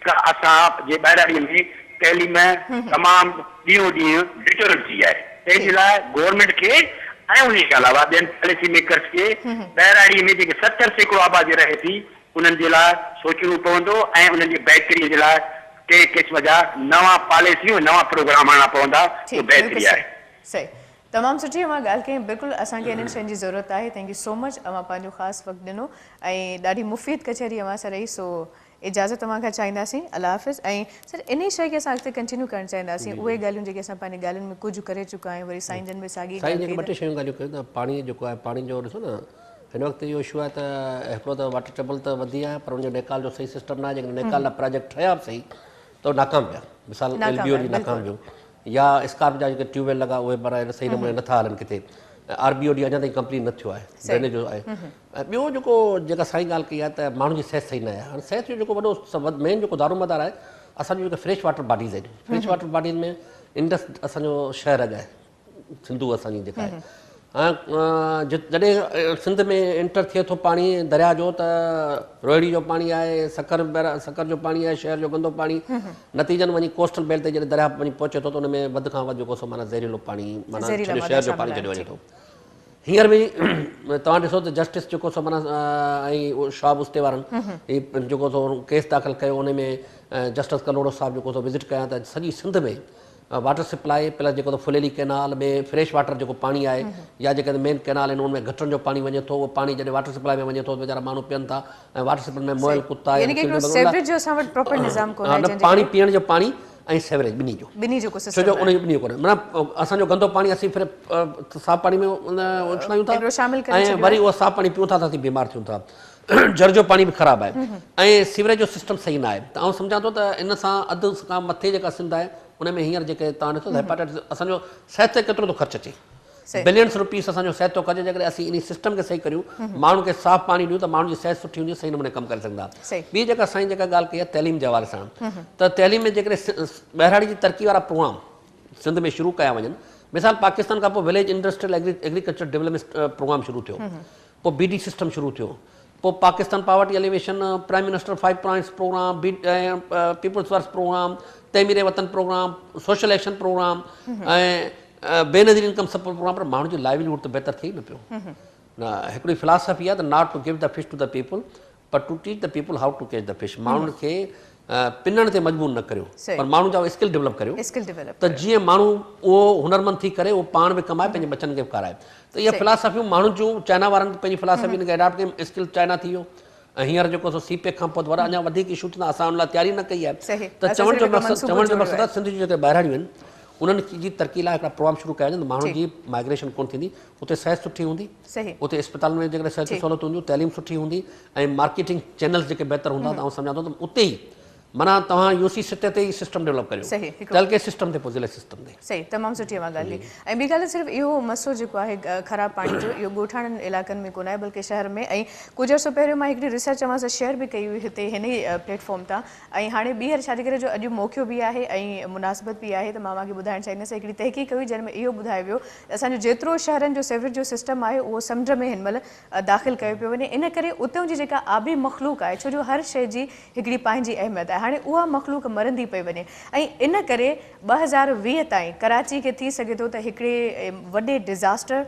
ته اسان جي ٻهراڙيء ۾ تعليم تمام ڏينهون ڏينهن ڊٽوريٽ ٿي آهي تنهن جي لاء گورنمينٽ کي ۽ انهي کان علاوه ٻين پاليسي ميڪرس کي ٻهراڙيء ۾ جيڪي 70% آبادي رهي ٿي انهن جي لاء سوچڻو پوندو ۽ انهن جي بهتري جي لاء ڪنهن قسم جا نوان پاليسيون ۽ نوان پروگرام آڻڻا پوندا اهو بهتري آهي. صحيح تمام سٺي اوهان ڳالهه ڪئي بلڪل اسان کي انهن شين جي ضرورت آهي thank you سو مچ اوهان پنهنجو خاص وقت ڏنو ۽ ڏاڍي مفيد ڪچهري اوهان سان رهي سو اجازت اوهان کان چاهينداسين الله حافظ ۽ سر انهي شيء کي اسان اڳتي ڪنٽينيو ڪرڻ چاهينداسين اهي ڳالهيون جيڪي اسان پنهنجي ڳالهين ۾ ڪجهه ڪري چڪا آهيون وري سائين جن به ساڳي سائين ڳالهه جيڪي ڪئي ٻه ته ٽي شيون ڳالهيون ڪيون ته پاڻي جيڪو آهي پاڻي جو ڏسو نه هن وقت اهو اشو آهي ته هڪڙو ته واٽر ٽيبل ته وڌي آهي پر ان جو نيڪال جو صحيح سسٽم نه آهي جيڪڏهن نيڪال لاء پراجيڪٽ ٺهيا به صحيح ته اهي ناڪام ويا مثال ايل ناڪام بي او ويا ڊي ناڪام بلڪل ويو يا اسڪارپ جا جيڪي ٽيوب ويل لڳا اهي پر صحيح نموني نٿا هلن ڪٿي آر بي او ڊي اڃا تائين ڪمپليٽ نه ٿيو آهي صحيح ڊرينيج جو آهي ۽ ٻيو جيڪو جيڪا سائين ڳالهه ڪئي آهي ته ماڻهن جي صحت صحيح نه آهي هاڻي صحت جو جيڪو وڏو مين جيڪو دارومدار آهي اسان جون جيڪي فريش واٽر باڊيز آهن فريش واٽر باڊيز ۾ انڊس اسان جو شهر اڳ آهي سنڌو اسان جي جيڪا آهي جڏهن سنڌ ۾ انٽر ٿئي ٿو پاڻي درياء جو ته روهڙي جو پاڻي آهي سکر سکر جو پاڻي آهي شهر جو گندو پاڻي نتيجن وڃي ڪوسٽل بيلٽ تي جڏهن درياء وڃي پهچي ٿو ته ان ۾ وڌ کان وڌ جيڪو سو معنيٰ زهريلو پاڻي معنيٰ شهر جو پاڻي ڇڏيو وڃي ٿو هينئر به توهان ڏسو ته جسٽس جيڪو سو معنيٰ ۽ شهاب استي وارن هي جيڪو سو ڪيس داخل ڪيو ان ۾ جسٽس ڪلهوڙو صاحب جيڪو سو وزٽ ڪيا ته سڄي سنڌ ۾ واٽر سپلائي پلس جيڪو ڦليلي ڪينال ۾ فريش واٽر جيڪو پاڻي آهي يا جيڪي مين ڪينال آهن ان ۾ گٽرن جو پاڻي وڃي ٿو اهو پاڻي جڏهن واٽر سپلائي ۾ وڃي ٿو ته ويچارا ماڻهو پين ٿا ۽ واٽر سپلائي ۾ مئل ڪتا يعني ڪي هڪڙو سيوريج جو اسان وٽ پراپر نظام ڪونهي جنهن جي پاڻي پيئڻ جو پاڻي ۽ سيوريج ٻنهي جو ٻنهي جو ڪو ڇو جو ان جو ٻنهي جو ڪونهي معنيٰ اسان جو گندو پاڻي اسين ڦر صاف پاڻي ۾ اڇلايون ٿا شامل ڪري ۽ وري اهو صاف پاڻي پيون ٿا ته اسين بيمار ٿيون ٿا. جر جو پاڻي به خراب آهي ۽ سيوريج جو سسٽم صحيح نه آهي ته آئون سمجهان ٿو ته ان سان اڌ کان مٿي جيڪا سنڌ آهي ان ۾ هينئر جيڪي توهان ڏسو ته هيپاٽائٽس اسان جو صحت تي ڪيترو ٿو خرچ اچي بلينس روپيس اسان جو صحت ٿو خرچ اچي جيڪڏهن اسين انهي سسٽم کي صحيح ڪريون ماڻهن کي صاف پاڻي ڏيون ته ماڻهن جي صحت سٺي هوندي صحيح نموني ڪم ڪري سگهندا ٻي جيڪا سائين جيڪا ڳالهه ڪئي آهي تعليم جي حوالي سان ته تعليم ۾ جيڪڏهن ٻهراڙي جي ترقي وارا پروگرام سنڌ ۾ شروع ڪيا وڃن مثال پاڪستان کان پوء village industrial agriculture development programme شروع ٿيو پوء بي ڊي سسٽم شروع ٿيو، پوء Pakistan poverty alleviation, prime minister five points programme, B peoples first programme, Tameer Watan programme, social action programme ۽ Benazir income support programme پر ماڻهن جو لائيوليهوڊ ته بهتر ٿئي ئي نه پيو. نه هڪڙي فلاسافي آهي ته not to give the fish to the people per to teach the people how to catch the fish ماڻهن کي پنڻ تي مجبور نه ڪريو پر ماڻهن جا اسڪل ڊولپ ڪريو ته جيئن ماڻهو اهو هنرمند ٿي ڪري اهو پاڻ به ڪمائي پنهنجي ٻچن کي به کارائي ته اها فلاسافيون ماڻهن جون چائنا وارن پنهنجي فلاسافي ان کي اڊاپٽ ڪئي اسڪل چائنا ٿي ويو ۽ هينئر جيڪو سو سي پيڪ کان پوء وري اڃا وڌيڪ اشو ٿيندا اسان ان لاء تياري نه ڪئي آهي ته چوڻ جو مقصد چوڻ جو مقصد آهي سنڌ جون جيڪي ٻاهراڙيون آهن انهن جي ترقي لاء هڪڙا پروگرام شروع ڪيا وڃن ته ماڻهن جي مائگريشن ڪونه ٿيندي اتي صحت سٺي هوندي اتي اسپتالن ۾ جيڪڏهن صحت جون سهولتون هونديون تعليم سٺي هوندي ۽ مارڪيٽنگ چينلز جيڪي بهتر هوندا ته آئون سمجهان ٿو ته اتي ئي معنيٰ توهان يو سي سطح تي ئي سسٽم ڊولپ ڪريو تعلقي سسٽم تي پوء ضلعي سسٽم تي. صحيح تمام سٺي اوهان ڳالهه ڪئي ۽ ٻي ڳالهه صرف اهو مسئلو جيڪو آهي خراب پاڻي جو اهو ڳوٺاڻن علائقن ۾ ڪونه آهي بلڪه شهر ۾ ۽ ڪجهه عرصو پهريون مان هڪڙي ريسرچ اوهان سان شيئر به ڪئي هئي هتي هن ئي پليٽ فارم تان ۽ هاڻي ٻيهر ڇا جي ڪري جو اڄ موقعو به آهي ۽ مناسبت به آهي ته مان اوهان کي ٻڌائڻ چاهيندس هڪڙي تحقيق هئي جنهن ۾ اهو ٻڌايو ويو ته اسان جو جيترو شهرن جو سيوريج جو سسٽم آهي اهو سمنڊ ۾ هن مهل داخل ڪيو پيو وڃي ان ڪري اتان جي جيڪا آبي مخلوق آهي ڇو جو هر شيء جي هڪڙي پنهنجي اهميت آهي هاڻي اها مخلوق مرندي پئي وڃي ۽ ان ڪري 2020 تائين ڪراچي کي ٿي سگهي ٿو ته هڪڙي وڏي ڊزاسٽر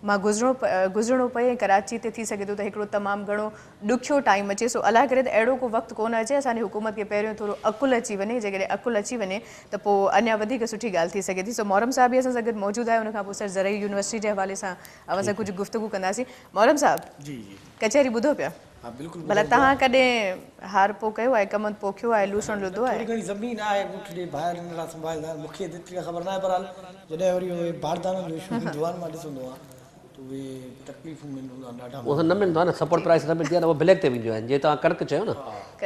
مان گذرڻو گذرڻو پئي ۽ ڪراچي تي ٿي سگهي ٿو ته هڪڙو تمام گهڻو ڏکيو ٽائيم اچي سو الله ڪري ته اهڙو ڪو وقت ڪونه اچي اسان جي حڪومت کي پهريون ٿورو عقل اچي وڃي جيڪڏهن عقل اچي وڃي ته پوء اڃا وڌيڪ سٺي ڳالهه ٿي سگهي ٿي سو محرم صاحب به اسان سان گڏ موجود آهي ان کان پوء سر زرعي يونيورسٽي جي حوالي سان اوهان سان ڪجهه گفتگو ڪنداسين. محرم صاحب جي جي ڪچهري ٻڌو پيا؟ ها بلڪل ڀلا توهان ڪڏهن هارپو ڪيو آهي، ڪمند پوکيو آهي، لوسڻ لڌو آهي؟ ٿوري گهڻي زمين آهي ڳوٺ جي ڀائر ننڍڙا سنڀاليندا آهن مون کي ته ايتري خبر ناهي بهرحال جڏهن وري اهي باردانن جو اشو ايندو آهي مان ڏسندو آهيان ته اهي تڪليفون ۾ هوندا آهن ڏاڍا اهو نه ملندو آهي نه سپورٽ پرائس نه ملندي آهي نه اهو بليڪ تي وينديون آهن جيئن توهان ڪڻڪ چيو نه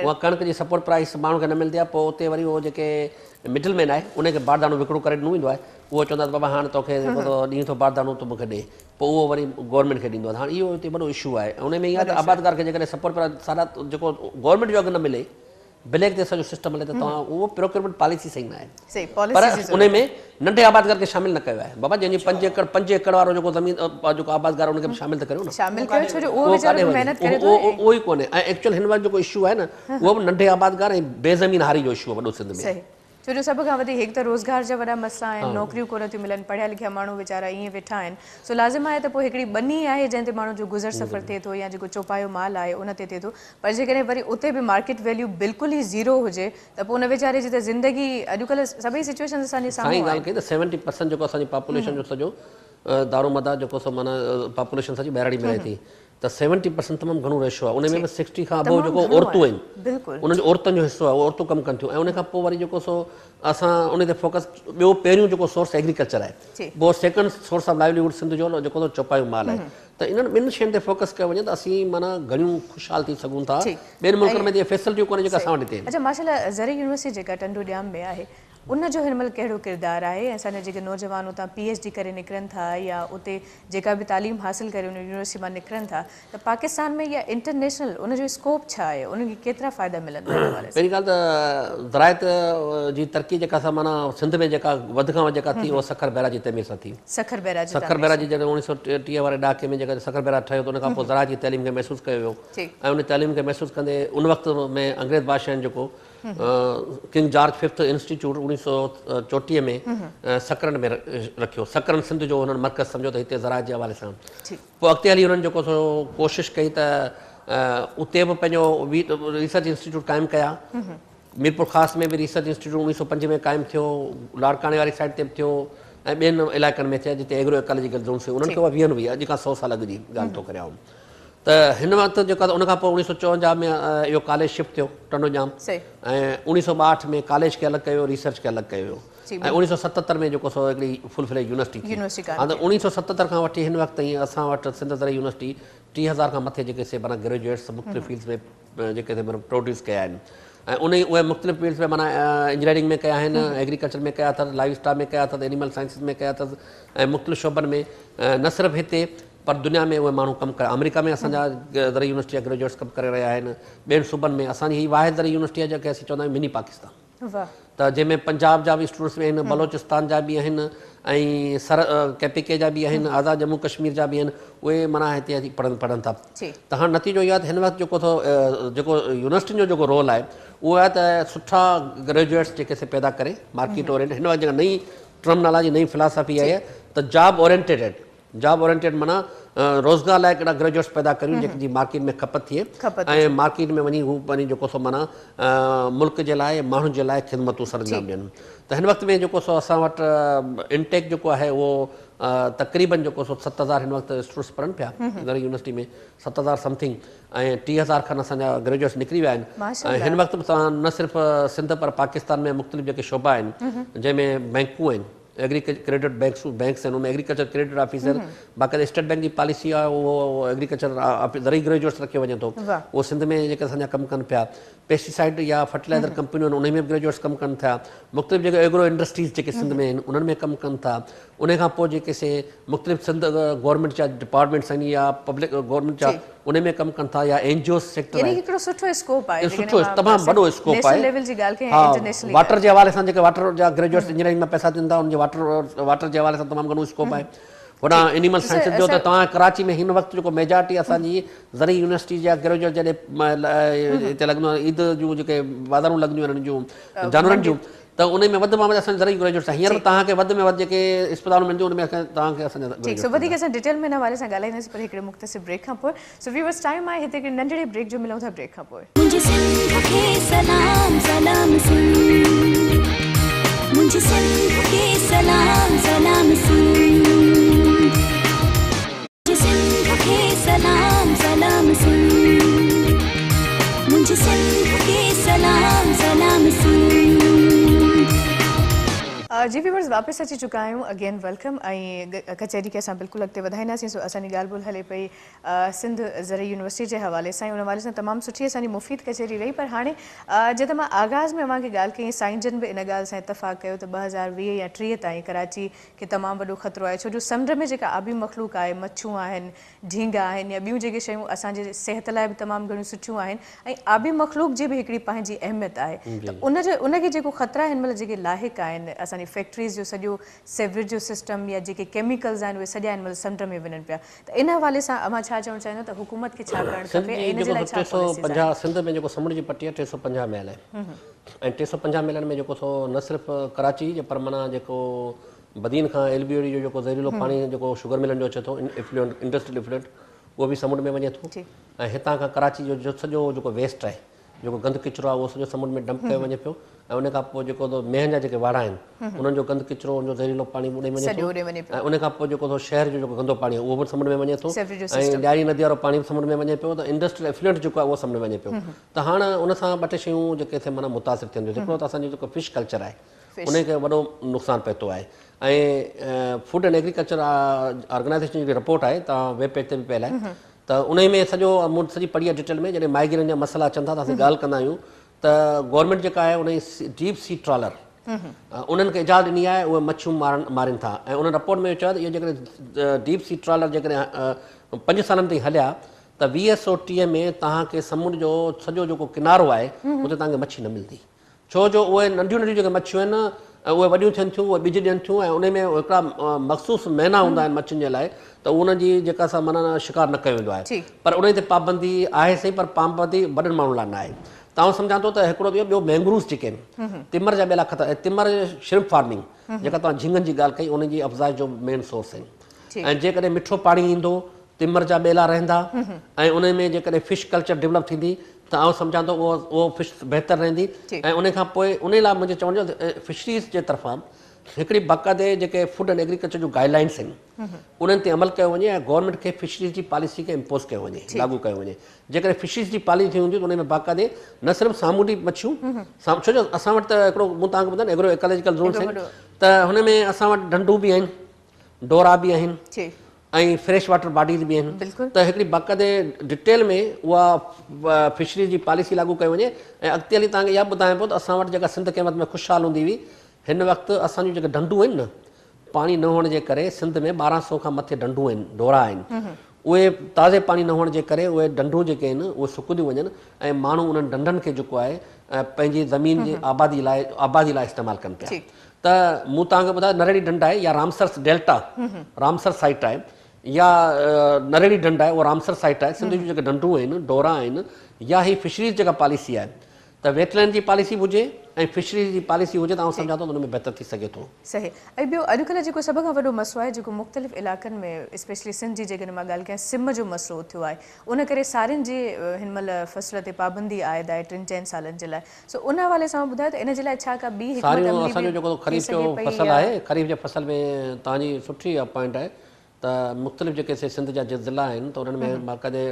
اها ڪڻڪ جي سپورٽ پرائس ماڻهن کي نه ملندي آهي پوء اتي وري اهو جيڪي مڊل مين آهي ان کي باردانو وڪرو ڪري ڏنو ويندو آهي اهو چوندو آهي ته بابا هاڻ توکي جيڪو ٿو ڏين ٿو باردانو تون مون کي ڏي پوء اهو وري گورنمينٽ کي ڏيندو آهي هاڻ اهو هتي وڏو اشو آهي ان ۾ ائين آهي ته آبادگار کي جيڪڏهن سپورٽ پرائس ساڍا جيڪو گورنمينٽ جو اگهه نه ملي بليڪ تي سڄو سسٽم هلي ته توهان اهو پروڪيورمينٽ پاليسي صحيح نه آهي پر ان ۾ ننڍي آبادگار کي شامل نه ڪيو آهي بابا جنهن جي 5 ايڪڙ 5 ايڪڙ وارو جيڪو زمين جيڪو آبادگار ان کي به شامل ته ڪريو نه شامل ڪيو ڇو جو اهو ويچارو به محنت ڪري ٿو اهو ئي ڪونهي ۽ ايڪچوئل هن وقت جيڪو اشو آهي نه اهو به ننڍي آبادگار ۽ بي زمين هاري جو اشو آهي وڏو سنڌ ۾ ڇو جو سڀ کان وڌيڪ هڪ ته روزگار جا وڏا مسئلا آهن، نوڪريون ڪونه ٿيون ملن، پڙهيا لکيا ماڻهو ويچارا ائين ويٺا آهن، سو لازم آهي ته پوء هڪڙي ٻني آهي جنهن تي ماڻهو جو گذر سفر ٿئي ٿو يا جيڪو چوپايو مال آهي ان تي ٿئي ٿو پر جيڪڏهن وري اتي به مارڪيٽ ويليو بلڪل ئي زيرو هجي ته پوء ان ويچاري جي ته زندگي اڄڪلهه سڀئي سچوئيشنز اسان جي سائين سامهون ڳالهه آهن. ڪئي ته سيونٽي پرسنٽ جيڪو اسان جي پاپوليشن جو سڄو دارومدار جيڪو سو معنيٰ پاپوليشن سڄي ٻهراڙي ۾ رهي ٿي ته سيونٽي پرسنٽ تمام گهڻو ريشو آهي ان ۾ به سڪسٽي کان ابو جيڪو عورتون آهن انهن جو عورتن جو حصو آهي اهي عورتون ڪم ڪن ٿيون ۽ ان کان پوء وري جيڪو سو اسان ان تي فوڪس ٻيو پهريون جيڪو سورس ايگريڪلچر آهي پوء سيڪنڊ سورس آف لائيوليهوڊ سنڌ جو جيڪو سو چوپايو مال آهي ته انهن ٻن شين تي فوڪس ڪيو وڃي ته اسين معنيٰ گهڻيون خوشحال ٿي سگهون ٿا ٻين ملڪن ۾ ته اهي فيسلٽيون ڪونهي جيڪا اسان وٽ هتي آهن. اڇا ماشاءالله زرعي يونيورسٽي جيڪا ٽنڊو ڄام ۾ آهي ان جو هن مهل ڪهڙو ڪردار آهي ۽ اسان جا جيڪي نوجوان اتان پي ايڇ ڊي ڪري نڪرن ٿا يا اتي جيڪا به تعليم حاصل ڪري ان يونيورسٽي مان نڪرن ٿا ته پاڪستان ۾ يا انٽرنيشنل ان جو اسڪوپ ڇا آهي انهن کي ڪيترا فائدا ملن ٿا ان حوالي سان؟ پهرين ڳالهه ته زراعت جي ترقي جيڪا سا معنيٰ سنڌ ۾ جيڪا وڌ کان وڌ جيڪا ٿي اها سکر بئراج جي تعمير سان ٿي. سکر بئراج جي سکر تعمير بئراج سان. جڏهن 1930 واري ڏهاڪي ۾ جيڪڏهن سکر بئراج ٺهيو ته ان کان پوء زراعت جي تعليم کي محسوس ڪيو ويو ۽ ان تعليم کي محسوس ڪندي ان وقت ۾ انگريز بادشاهن جيڪو king George fifth institute 1934 ۾ Sakrand ۾ رکيو. سڪرنڊ سنڌ جو هنن مرڪز سمجهيو ته هتي زراعت جي حوالي سان. پوء اڳتي هلي هنن جيڪو سو ڪوشش ڪئي ته اتي به پنهنجو ريسرچ انسٽيٽيوٽ قائم ڪيا. ميرپورخاص ۾ به ريسرچ انسٽيٽيوٽ 1905 ۾ قائم ٿيو، لاڙڪاڻي واري سائيڊ تي به ٿيو ۽ ٻين علائقن ۾ ٿيا جتي ايگرو ايڪالاجيڪل زونس هيون انهن کي اها ويهن هئي اڄ کان سئو سال اڳ جي ڳالهه ٿو ڪريان. ته هن وقت جيڪا ان کان پوء 1954 ۾ اهو ڪاليج شفٽ ٿيو ٽنڊو ڄام ۽ 1962 ۾ ڪاليج کي الڳ ڪيو ويو ريسرچ کي الڳ ڪيو ويو ۽ 1977 ۾ جيڪو سو هڪڙي فل فليج يونيورسٽي ٿي. هاڻ ته 1977 کان وٺي هن وقت تائين اسان وٽ سنڌ زرعي يونيورسٽي 3000 کان مٿي جيڪي سي معنيٰ گريجوئيٽس مختلف فيلڊز ۾ جيڪي سي معنيٰ پروڊيوس ڪيا آهن ۽ ان اهي مختلف فيلڊز ۾ معنيٰ انجنيئرنگ ۾ ڪيا آهن، ايگريڪلچر ۾ ڪيا اٿس، لائيو اسٽاڪ ۾ ڪيا اٿس، اينيمل سائنسز ۾ ڪيا اٿس ۽ مختلف شعبن ۾ نه صرف هتي پر دنيا ۾ اهي ماڻهو ڪم ڪري آمريڪا ۾ اسان جا زرعي يونيورسٽي جا گريجوئيٽس ڪم ڪري رهيا آهن، ٻين صوبن ۾ اسان جي هي واحد زرعي يونيورسٽي آهي جنهن کي اسين چوندا آهيون مني پاڪستان ته جنهن ۾ پنجاب جا به اسٽوڊنٽس به آهن، بلوچستان جا به آهن ۽ سر ڪي پي ڪي جا به آهن، آزاد ڄمون ڪشمير جا به آهن اهي معنيٰ هتي اچي پڙهن پڙهن ٿا ته هاڻ نتيجو اهو آهي ته هن وقت جيڪو ٿو جيڪو يونيورسٽين جو جيڪو رول آهي اهو آهي ته سٺا گريجوئيٽس جيڪي سي پيدا ڪري مارڪيٽ اورينٽ هن وقت جيڪا نئين ٽرمنالاجي نئين فلاسافي آئي آهي ته جاب اورينٽيڊ جاب اورينٽيڊ معنيٰ روزگار لائق اهڙا گريجوئيٽس پيدا ڪريون جيڪي جي مارڪيٽ ۾ کپت ٿئي ۽ مارڪيٽ ۾ وڃي هو وڃي جيڪو سو معنيٰ ملڪ جي لاء ماڻهن جي لاء خدمتون سرانجام ڏين ته هن وقت ۾ جيڪو سو اسان وٽ انٽيڪ جيڪو آهي اهو تقريبن جيڪو سو 7000 هن وقت اسٽوڊنٽس پڙهن پيا زرعي يونيورسٽي ۾ 7000 سمٿنگ ۽ 3000 کن اسان جا گريجوئيٽس نڪري ويا آهن ۽ هن وقت به توهان نه صرف سنڌ پر پاڪستان ۾ مختلف جيڪي شعبا آهن جنهن ۾ بئنڪون آهن ايگريڪلچر ڪريڊٽ بئنڪس بئنڪس آهن ان ۾ ايگريڪلچر ڪريڊٽ آفيسر باقاعده اسٽيٽ بئنڪ جي پاليسي آهي اهو ايگريڪلچر زرعي گريجوئيٽس رکيو وڃي ٿو اهو سنڌ ۾ جيڪي اسان جا ڪم ڪن پيا پيسٽيسائيڊ يا فرٽيلائزر ڪمپنيون آهن انهن ۾ به گريجوئيٽس ڪم ڪن ٿا مختلف جيڪي ايگرو انڊسٽريز جيڪي سنڌ ۾ آهن انهن ۾ ڪم ڪن ٿا ان کان پوء جيڪي سي مختلف سنڌ گورنمينٽ جا ڊپارٽمينٽس آهن يا پبلڪ گورنمينٽ جا ان ۾ ڪم ڪن ٿا يا اين جي اوز سيڪٽر يعني هڪڙو سٺو اسڪوپ آهي سٺو تمام وڏو اسڪوپ آهي نيشنل ليول جي ڳالهه ڪيان انٽرنيشنل واٽر جي حوالي سان جيڪي واٽر جا گريجوئيٽس انجنيئرنگ ۾ پئسا ٿين ٿا ان جي واٽر واٽر جي حوالي سان تمام گهڻو اسڪوپ آهي هوڏانهن اينيمل سائنسز جو ته توهان ڪراچي ۾ هن وقت جيڪو ميجارٽي اسان جي زرعي يونيورسٽي جا گريجوئيٽ جڏهن هتي لڳندو آهي عيد جون جيڪي بازارون لڳنديون آهن انهن جون جانورن جون ته انهي ۾ وڌ مان وڌ اسان جا زرعي گريجوئيٽس آهن هينئر به توهان کي وڌ ۾ وڌ جيڪي اسپتالون ملنديون ان ۾ توهان کي اسان جا ٺيڪ سو گريجوئيٽس وڌيڪ ملندا. اسان ڊيٽيل ۾ ان حوالي سان ڳالهائينداسين پر هڪڙي مختصر بريڪ کان پوء سو ويورس ٽائيم آهي هتي هڪڙي ننڍڙي بريڪ جو ملون ٿا بريڪ کان پوء. منهنجي سنڌ کي سلام سلام سنڌ منهنجي سنڌ کي سلام سلام سنڌ منهنجي سنڌ کي سلام سلام سنڌ منهنجي سنڌ کي سلام سلام سنڌ. جي ويورز واپس اچي چڪا آهيون اگين welcome ۽ ڪچهري کي اسان بلڪل اڳتي وڌائينداسين سو اسان جي ڳالهه ٻولهه هلي پئي سنڌ زرعي يونيورسٽي جي حوالي سان ۽ ان حوالي سان تمام سٺي اسان جي مفيد ڪچهري رهي پر هاڻي جيئن ته مان آغاز ۾ اوهان کي ڳالهه ڪئي سائين جن به ان ڳالهه سان اتفاق ڪيو ته 2020 يا 30 تائين ڪراچي کي تمام وڏو خطرو آهي ڇو جو سمنڊ ۾ جيڪا آبي مخلوق آهي مڇون آهن جهينگا آهن يا ٻيون جيڪي شيون اسان جي صحت لاء به تمام گهڻيون سٺيون آهن ۽ آبي مخلوق جي به هڪڙي پنهنجي اهميت آهي ته ان جو ان کي جيڪو خطرا هن مهل جيڪي لاحق آهن اسان جي فيڪٽريز جو سڄو سيوريج جو سسٽم يا جيڪي ڪيميڪلز آهن اهي سڄا هن مهل سمنڊ ۾ وڃن پيا ته ان حوالي سان اوهان ڇا چوڻ چاهيندو ته حڪومت کي ڇا ڪرڻ سنڌ کپي جي ۽ ان جي جيڪو لاء سو ڇا ٽي سؤ پاليسيز آهن؟ پنجاهه سنڌ ۾ جيڪو سمنڊ جي پٽي آهي 350 ميل آهي ۽ 350 ميلن ۾ جيڪو سو نه صرف ڪراچي جي پر معنيٰ جيڪو بدين کان ايل بي او ڊي جو جيڪو زهريلو پاڻي جيڪو شگر ملن جو اچي ٿو افلوئنٽ انڊسٽريل افلوئنٽ اهو به سمنڊ ۾ وڃي ٿو ۽ هتان کان ڪراچي جو جو سڄو جيڪو ويسٽ آهي جيڪو گند ڪچرو آهي اهو سڄو سمنڊ ۾ ڊمپ ڪيو وڃي پيو ۽ ان کان پوء جيڪو مينهن جا جيڪي واڙا آهن انهن جو گند ڪچرو ان جو زهريلو پاڻي به اڏي وڃي ٿو ۽ ان کان پوء جيڪو سو شهر جو جيڪو گندو پاڻي آهي اهو به سمنڊ ۾ وڃي ٿو ۽ لياري ندي وارو پاڻي به سمنڊ ۾ وڃي پيو ته انڊسٽريل افلوئنٽ جيڪو آهي اهو سمنڊ ۾ وڃي پيو ته هاڻ ان سان ٻه ٽي شيون جيڪي ٿي معنيٰ متاثر ٿين ٿيون هڪڙو ته اسان جو جيڪو فش ڪلچر آهي ان کي وڏو نقصان پهتو آهي ۽ فوڊ اينڊ ايگريڪلچر آرگنائيزيشن جي رپورٽ آهي توهان ويب پيج تي به پيل آهي ته ان ۾ سڄو مون سڄي پڙهي آهي ڊيٽيل ۾ جڏهن ماهيگيرن جا مسئلا اچن ٿا ته اسين ڳالهه ڪندا آهيون ته گورنمينٽ جيڪا آهي ان ڊيپ سي ٽرالر انهن کي اجازت ڏني آهي اهي مڇيون مارن مارين ٿا ۽ ان رپورٽ ۾ اهو چيو آهي ته اهو جيڪڏهن ڊيپ سي ٽرالر جيڪڏهن 5 سالن تائين هليا ته 2030 ۾ توهان کي سمنڊ جو سڄو جيڪو ڪنارو آهي اتي توهان کي مڇي نه ملندي ڇو جو اهي ننڍيون ننڍيون جيڪي مڇيون آهن اهي وڏيون ٿين ٿيون اهي ٻج ڏين ٿيون ۽ انهي ۾ هڪڙا مخصوص مهينا هوندا آهن مڇين جي لاء ته انهن جي جيڪا سا معنيٰ شڪار نه ڪيو ويندو آهي پر انهي تي پابندي آهي سهي پر پابندي وڏن ماڻهن لاء نه آهي ته آئون سمجهان ٿو ته هڪڙو ته اهو ٻيو مينگروز جيڪي آهن تمر جا ٻيلا ختم ۽ تمر شرمپ فارمنگ جيڪا توهان جهينگن جي ڳالهه ڪئي انهن جي افزائش جو مين سورس آهن ۽ جيڪڏهن مٺو پاڻي ايندو تمر جا ٻيلا رهندا ۽ انهي ۾ جيڪڏهن فش ڪلچر ڊولپ ٿيندي ته آئون سمجهان ٿو اهو فش بهتر رهندي ۽ انهي کان پوء انهي لاء منهنجي چوڻ جو فشريز جي طرفان هڪڙي باقاعدي جيڪي food and agriculture June guide lines آهن انهن تي عمل ڪيو وڃي ۽ گورنمينٽ کي فشريز جي پاليسي کي امپوز ڪيو وڃي لاڳو ڪيو وڃي جيڪڏهن فشريز جي پاليسي هوندي ته انهي ۾ باقاعدي نه صرف سامونڊي مڇيون ڇو جو اسان وٽ ته هڪڙو مون توهان کي ٻڌايو نه ايگرو ايڪالاجيڪل زونس آهن ته هن ۾ اسان وٽ ڍنڍون به آهن ڍورا به آهن. ۽ فريش واٽر باڊيز به آهن ته هڪڙي باقاعدي ڊٽيل ۾ اها فشريز جي پاليسي لاڳو ڪئي وڃي ۽ اڳتي هلي توهان کي اها به ٻڌايان پيو ته اسان وٽ جيڪا سنڌ ڪنهن وقت ۾ خوشحال هوندي هئي هن وقت اسان جون جيڪي ڍنڍون آهن نه پاڻي نه هئڻ جي ڪري سنڌ ۾ 1200 کان مٿي ڍنڍون آهن ڍورا آهن اهي تازي پاڻي نه هئڻ جي ڪري اهي ڍنڍون جيڪي آهن اهي سڪنديون وڃن ۽ ماڻهو انهن ڍنڍن کي جيڪو آهي پنهنجي زمين جي آبادي لاء آبادي لاء استعمال ڪن پيا ته مون توهان کي ٻڌايو نرڙي ڍنڍ آهي يا رامسر ڊيلٽا رامسر سائيٽ آهي يا نرڙي ڍنڍ آهي اها رامسر سائيٽ آهي سنڌ جون جيڪي ڍنڍون آهن ڍورا آهن يا هي فشريز جيڪا پاليسي آهي ته ويٽ لينڊ جي پاليسي به هجي ۽ فشريز جي پاليسي هجي ته آئون سمجهان ٿو ته ان ۾ بهتر ٿي سگهي ٿو. صحيح ۽ ٻيو اڄڪلهه جيڪو سڀ کان وڏو مسئلو آهي جيڪو مختلف علائقن ۾ اسپيشلي سنڌ جي جيڪڏهن مان ڳالهه ڪيان سم جو مسئلو اٿيو آهي ان ڪري سارين جي هن مهل فصل تي پابندي عائد آهي ٽن چئن سالن جي لاء سو ان حوالي سان ٻڌايو ته ان جي لاء ڇا ڪا ٻي حڪمت ساريون عملي اسان جو به جيڪو ٿي خريف جو سگهي پئي فصل يا. آهي خريف جي فصل ۾ توهان جي سٺي اها پوائنٽ آهي ته مختلف جيڪي سي سنڌ جا ضلعا آهن ته انهن ۾ باقاعدي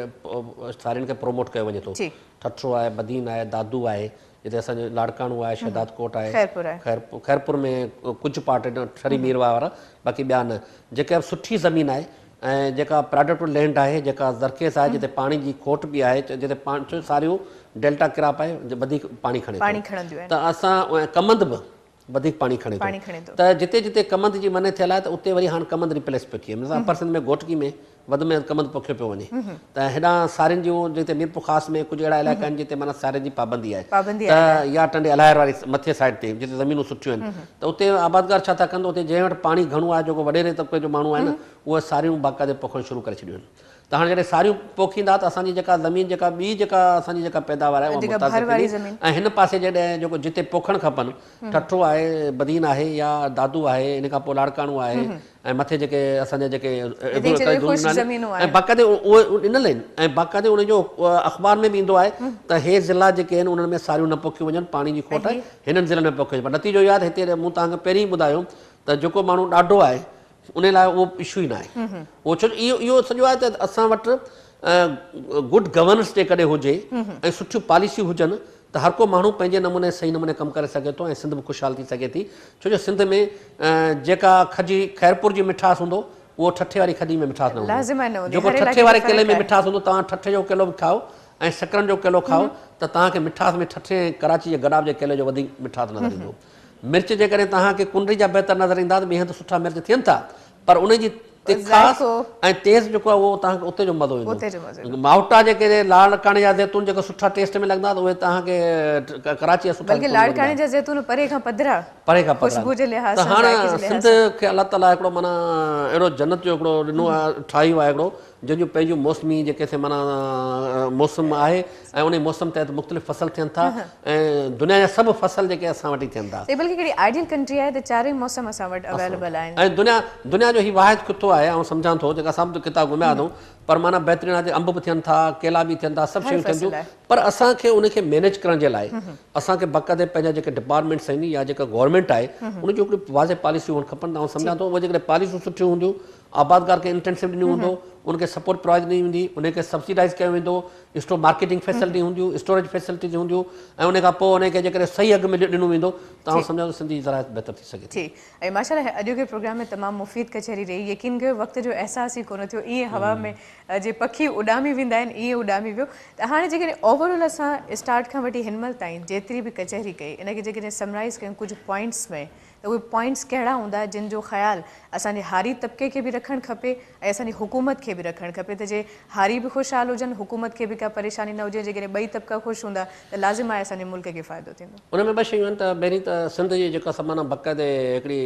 سارين کي پروموٽ ڪيو وڃي ٿو ٺٽو آهي بدين آهي دادو آهي جتي اسان جو لاڙڪاڻو آهي شهداد ڪوٽ آهي خيرپور آهي خيرپور خيرپور ۾ ڪجهه پارٽ ٺري ميرواهه وارا باقي ٻيا نه جيڪا سٺي زمين آهي ۽ جيڪا پراڊڪٽو لينڊ آهي جيڪا زرخيز آهي جتي پاڻي جي کوٽ به آهي جتي پاڻي ڇو ساريون ڊيلٽا ڪراپ آهي وڌيڪ پاڻي کڻي ٿو ته اسان ڪمند به وڌيڪ پاڻي کڻي ٿو ته جتي جتي ڪمند جي منع ٿيل آهي ته اتي وري هاڻ ڪمند ريپليس پيو ٿئي مثال اپر سنڌ ۾ گهوٽڪي ۾ وڌ ۾ وڌ ڪمند پوکيو پيو وڃي ته هيڏانهن سارين جون جتي ميرپور خاص ۾ ڪجهه اهڙا علائقا آهن جتي معنيٰ سارين جي پابندي آهي ته يا ٽنڊي الهيار واري مٿي سائيڊ تي جتي زمينون سٺيون آهن ته اتي آبادگار ڇا ٿا ڪن ته اتي جنهن وٽ پاڻي گهڻو آهي جيڪو وڏيري طبقي جو ماڻهو آهي نه اهي ساريون باقاعدي پوکڻ شروع ڪري ڇڏيون آهن ته هاڻي جڏهن ساريون پوکيندا ته اسان جي جيڪا زمين جيڪا ٻي جيڪا اسان جي جيڪا پيداوار آهي اها متاثر ٿيندي ۽ هن پاسي جڏهن جيڪو جتي پوکڻ کپن ٺٽو آهي بدين آهي يا دادو آهي ان کان پوء لاڙڪاڻو آهي ۽ مٿي جيڪي اسان جا جيڪي ۽ باقاعدي اهي ڏنل آهن ۽ باقاعدي ان جو اخبار ۾ به ايندو آهي ته هي ضلعا جيڪي آهن انهن ۾ ساريون نه پوکيون وڃن پاڻي جي کوٽ آهي هنن ضلعن ۾ پوکيو وڃي پر نتيجو اهو آهي ته هتي مون توهان کي پهرين ٻڌايو ته جيڪو ماڻهو ڏاڍو آهي ان لاء اهو اشو ئي ناهي اهو ڇو اهو اهو سڄو آهي ته اسان وٽ گڊ گورننس جيڪڏهن هجي ۽ سٺيون پاليسيون هجن ته هر ڪو ماڻهو پنهنجي نموني صحيح نموني ڪم ڪري سگهي ٿو ۽ سنڌ به خوشحال ٿي سگهي ٿي ڇو جو سنڌ ۾ جيڪا کجي خيرپور جي مٺاس هوندو اهو ٺٽي واري کجي ۾ مٺاس نه هوندو جيڪو ٺٽي واري ڪيلي ۾ مٺاس هوندو توهان ٺٽي جو ڪيلو به کائو ۽ سڪرنڊ جو ڪيلو کائو ته توهان کي مٺاس ۾ ٺٽي ۽ ڪراچي جي گڏاب جي ڪيلي جو وڌيڪ مٺاس نظر ايندو مرچ جيڪڏهن توهان کي ڪنري جا بهتر نظر ايندا ته ٻئي هنڌ سٺا مرچ ٿين ٿا پر ان جي تکاس ۽ تيز جيڪو آهي اهو توهان کي اتي جو مزو ايندو. ماهوٽا جيڪي لاڙڪاڻي جا زيتون جيڪي سٺا ٽيسٽ ۾ لڳندا ته اهي توهان کي ڪراچي جا سٺا بلڪه لاڙڪاڻي جا زيتون پري کان پڌرا پري کان پڌرا خوشبو جي لحاظ سان ته هاڻ سنڌ کي الله تعالي هڪڙو معنيٰ اهڙو جنت جو هڪڙو ڏنو آهي ٺاهيو آهي هڪڙو جنهن جون پنهنجون موسمي جيڪي سي معنيٰ موسم آهي ۽ انهي موسم تحت مختلف فصل ٿين ٿا ۽ دنيا جا سڀ فصل جيڪي اسان وٽ ئي ٿين ٿا. سي بلڪه هڪڙي آئيڊيل ڪنٽري آهي ته چارئي موسم اسان وٽ اويليبل آهن. ۽ دنيا دنيا جو هي واحد خطو آهي آئون سمجهان ٿو جيڪا اسان به خطا گهميا اٿئون پر معنيٰ بهترين آهي انب به ٿين ٿا ڪيلا به ٿين ٿا سڀ شيون ٿين ٿيون پر اسان کي ان کي مينيج ڪرڻ جي لاء اسان کي باقاعدي پنهنجا جيڪي ڊپارٽمينٽس آهن يا جيڪا گورنمينٽ آهي ان جون هڪڙيون واضح پاليسيون هئڻ کپن ته آئون سمجهان ٿو اهي جيڪڏهن پاليسيون سٺيون هونديون آبادگار کي انٽينسو ڏنو ويندو، ان کي سپورٽ پرائز ڏني ويندي، ان کي سبسڊائز ڪيو ويندو، اسٽو مارڪيٽنگ فيسلٽي هونديون، اسٽوريج فيسلٽيز هونديون ۽ ان کان پوء ان کي جيڪڏهن صحيح اگهه ۾ ڏنو ويندو ته آئون سمجهان ٿو سنڌ جي زراعت بهتر ٿي سگهي ٿي. ٺيڪ ۽ ماشاء الله اڄوڪي پروگرام ۾ تمام مفيد ڪچهري رهي يقين ڪيو وقت جو احساس ئي ڪونه ٿيو ائين هوا ۾ جي پکي اڏامي ويندا آهن ائين اڏامي ويو ته هاڻي جيڪڏهن اوور آل اسان اسٽارٽ کان وٺي هن مهل تائين جيتري به ڪچهري ڪئي ان کي جيڪڏهن سمرائز ڪيون ڪجهه پوائنٽس ۾ ته اهي پوائنٽس ڪهڙا هوندا جن جو خيال اسان جي هاري طبقي کي به رکڻ کپي ۽ اسان جي حڪومت کي به رکڻ کپي ته جي هاري به خوشحال هجن حڪومت کي به ڪا پريشاني نه هجي جيڪڏهن ٻئي طبقا خوش هوندا ته لازم آهي اسان جي ملڪ کي فائدو ٿيندو. ان ۾ ٻه شيون آهن ته پهرين ته سنڌ جي جيڪا سا معنيٰ باقاعدي هڪڙي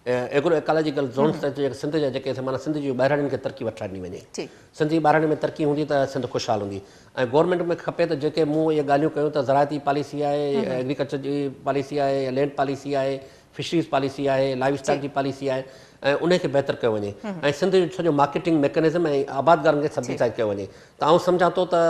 ايگرو ايڪالاجيڪل زونس تحت جيڪي سنڌ جا جيڪي معنيٰ سنڌ جي ٻهراڙين کي ترقي وٺرائي ڏني وڃي سنڌ جي ٻهراڙين ۾ ترقي هوندي ته سنڌ خوشحال هوندي ۽ گورنمينٽ ۾ کپي ته جيڪي مون اهي ڳالهيون ڪيون ته زراعتي پاليسي آهي ايگريڪلچر جي پاليسي آهي يا لينڊ پاليسي آهي فشريز پاليسي آهي لائيو اسٽاڪ جي پاليسي آهي ۽ انهي کي بهتر ڪيو وڃي ۽ سنڌ جو سڄو مارڪيٽنگ ميڪنزم ۽ آبادگارن کي سبسڊائز ڪيو وڃي ته آئون سمجهان ٿو ته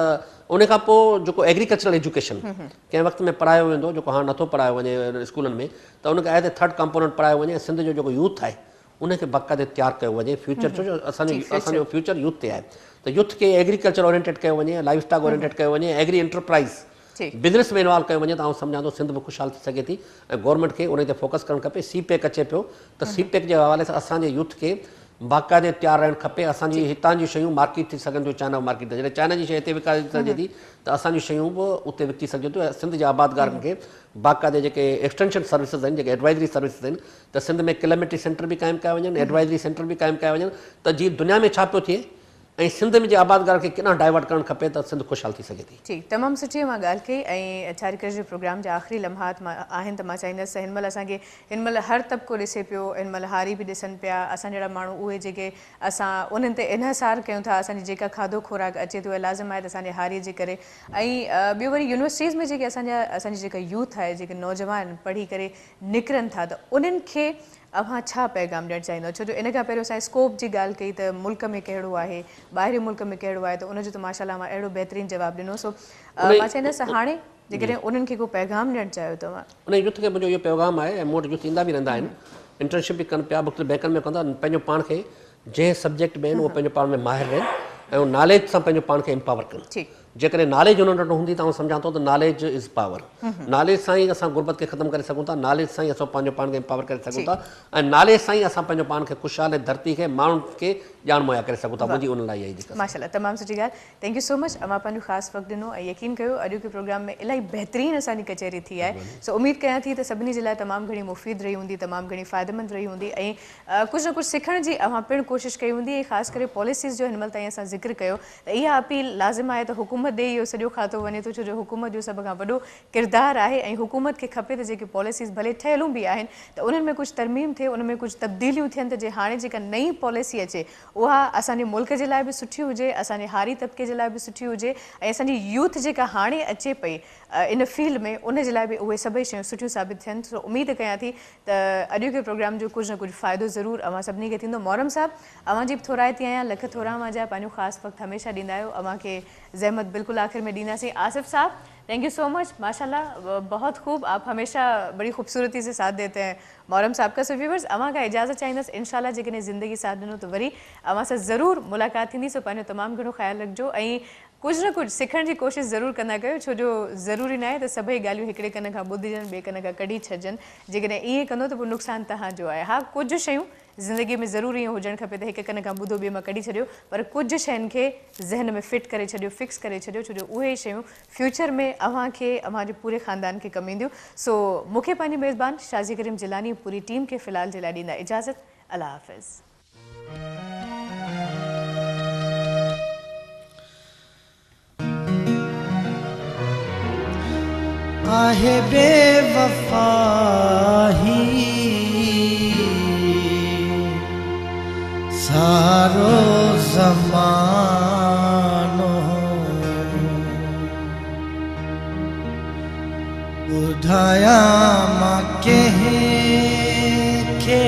ان کان پوء جيڪو ايگريڪلچرل ايجوڪيشن ڪنهن وقت ۾ پڙهايو ويندو جيڪو هاڻ نٿو پڙهايو وڃي اسڪولن ۾ ته ان کي ايز اي ٿرڊ ڪمپوننٽ پڙهايو وڃي ۽ سنڌ جو جيڪو يوٿ آهي ان کي باقاعدي تيار ڪيو وڃي فيوچر ڇو جو اسان جو اسان جو فيوچر يوٿ تي آهي ته يوٿ کي ايگريڪلچر اورينٽيڊ ڪيو وڃي لائيو اسٽاڪ اورينٽيڊ ڪيو وڃي ايگري انٽرپرائز بزنس ۾ انوالو ڪيو وڃي ته آئون سمجهان ٿو سنڌ به خوشحال ٿي سگهي ٿي ۽ گورنمينٽ کي ان تي فوڪس ڪرڻ کپي سي پيڪ اچي پيو ته سي پيڪ جي حوالي سان اسان جي يوٿ کي باقاعدي تيار رهڻ کپي. اسان جي هتان جون شيون مارڪيٽ ٿي سگهن ٿيون چائنا مارڪيٽ تي. جڏهن چائنا جي شيء هتي وڪائي سگهجي ٿي ته اسان جون شيون به اتي وڪجي سگهجن ٿيون ۽ سنڌ جي آبادگارن کي باقاعدي جيڪي ايڪسٽينشن سروسز آهن، جيڪي ايڊوائزري سروسز آهن ته سنڌ ۾ ڪليميٽري سينٽر به قائم ڪيا وڃن، ايڊوائزري سينٽر به قائم ڪيا وڃن ته جيئن دنيا ۾ ڇا پيو ٿئي ۽ سنڌ ۾ جي آبادگارن کي ڪيڏانهن ڊائيورٽ ڪرڻ کپي ته سنڌ خوشحال ٿي سگهي ٿي. ٺيڪ تمام سٺي اوهان ڳالهه ڪئي ۽ ڇاڙيڪر جي پروگرام جا آخري لمحات آهن ته مان چاهيندس ته هن مهل اسان کي هن مهل هر طبقو ڏسي پيو هن مهل هاري به ڏسن پيا اسان جهڙا ماڻهو اهي جيڪي اسان انهن تي انحصار ڪيون ٿا اسان جي جيڪا کاڌو خوراڪ اچي ٿو اها لازم آهي ته اسان جي هاري جي ڪري ۽ ٻيو وري يونيورسٽيز ۾ جيڪي اسان جا اسان جي جيڪا يوٿ آهي جيڪي نوجوان پڙهي ڪري نڪرن ٿا ته انهن کي اوهان ڇا پيغام ڏيڻ چاهيندؤ؟ ڇو جو ان کان پهريون اسان اسڪوپ جي ڳالهه ڪئي ته ملڪ ۾ ڪهڙو آهي، ٻاهرين ملڪ ۾ ڪهڙو آهي ته ان جو ته ماشاء الله اوهان اهڙو بهترين جواب ڏنو سو مان چاهيندس ته هاڻي جيڪڏهن انهن کي ڪو پيغام ڏيڻ چاهيو توهان. انهي يوٿ کي منهنجو اهو پيغام آهي ۽ مون وٽ يوٿ ايندا به رهندا آهن انٽرنشپ به ڪن پيا مختلف بينڪن ۾ ڪندا پنهنجو پاڻ کي جنهن سبجيڪٽ ۾ آهن اهو پنهنجو پاڻ ۾ ماهر رهن ۽ ان ناليج سان پنهنجو پاڻ کي امپاور ڪن. جيڪڏهن ناليج انهن وٽ هوندي ته آئون سمجهان ٿو ته ناليج از پاور. ناليج سان ئي اسان غربت کي ختم ڪري سگهون ٿا، ناليج سان ئي اسان پنهنجو پاڻ کي امپاور ڪري سگهون ٿا ۽ ناليج سان ئي اسان پنهنجو پاڻ کي خوشحال ۽ ڌرتي کي ماڻهن کي ڄاڻ مهيا ڪري سگهون ٿا. منهنجي انهن لاء اها ئي جيڪا. ماشاءالله تمام سٺي ڳالهه thank you سو مچ اوهان پنهنجو خاص وقت ڏنو ۽ يقين ڪيو اڄوڪي پروگرام ۾ الاهي بهترين اسان جي ڪچهري ٿي آهي سو اميد ڪيان ٿي ته سڀني جي لاء تمام گهڻي مفيد رهي هوندي تمام گهڻي فائديمند رهي هوندي ۽ ڪجهه نه ڪجهه سکڻ جي اوهان پڻ ڪوشش ڪئي هوندي ۽ خاص ڪري پاليسيز جو هن مهل تائين اسان ذڪر ڪيو ته اها اپيل لازم آهي ته حڪومت ڏي اهو سڄو کاتو وڃي ٿو ڇو جو حڪومت جو سڀ کان وڏو ڪردار آهي ۽ حڪومت کي کپي ته جيڪي پاليسيز ڀلي ٺهيلون به آهن ته انهن ۾ ڪجهه ترميم ٿئي ان ۾ ڪجهه تبديليون ٿين ته جي هاڻي جيڪا نئين پاليسي اچي اها اسان جي ملڪ جي لاء به سٺي هجي اسان جي هاري طبقي جي لاء به سٺي هجي ۽ اسان جي يوٿ جيڪا هاڻي اچي پئي ان فيلڊ ۾ ان جي لاء به اهي سڀئي شيون سٺيون ثابت ٿين سو اميد ڪيان ٿي ته اڄوڪي پروگرام جو ڪجهه نه ڪجهه فائدو ضرور اوهان سڀني کي ٿيندو. محرم صاحب اوهان جي به ٿورائتي آهيان لک ٿورا اوهان جا پنهنجو خاص وقت هميشه ڏيندا آهيو اوهان کي زحمت بلڪل آخر ۾ ڏينداسين. آصف صاحب thank you سو مچ ماشاءالله بهت خوب آپ هميشه بڙي خوبصورتي سي ساٿ ديتي هين محرم صاحب کا. سو ويورز اوهان کان اجازت چاهيندس انشاء الله جيڪڏهن زندگي ساٿ ڏنو ته وري اوهان سان ضرور ملاقات ٿيندي سو پنهنجو تمام گهڻو خيال رکجو ۽ ڪجهه نه ڪجهه سکڻ جي ڪوشش ضرور ڪندا ڪيو ڇو جو ضروري ناهي ته سڀئي ڳالهيون هڪڙي ڪن کان ٻڌجن ٻئي ڪن کان ڪڍي ڇڏجن جيڪڏهن ائين ڪندو ته پوء نقصان توهان جو آهي. ها ڪجهه شيون زندگي ۾ ضرور ائين هجڻ کپي ته هڪ ڪن کان ٻڌو ٻئي مان ڪڍي ڇڏيو پر ڪجهه شين کي ذهن ۾ فٽ ڪري ڇڏيو فڪس ڪري ڇڏيو ڇو جو اهي شيون فيوچر ۾ اوهان کي اوهان جي پوري خاندان کي ڪم اينديون. سو مون کي پنهنجي ميزبان شازي ڪريم جيلاني پوري ٽيم کي في الحال جي لاء ڏيندا اجازت الله حافظ. آهي بيوفا هي سارو زمانو ٻڌايان مان ڪنهن کي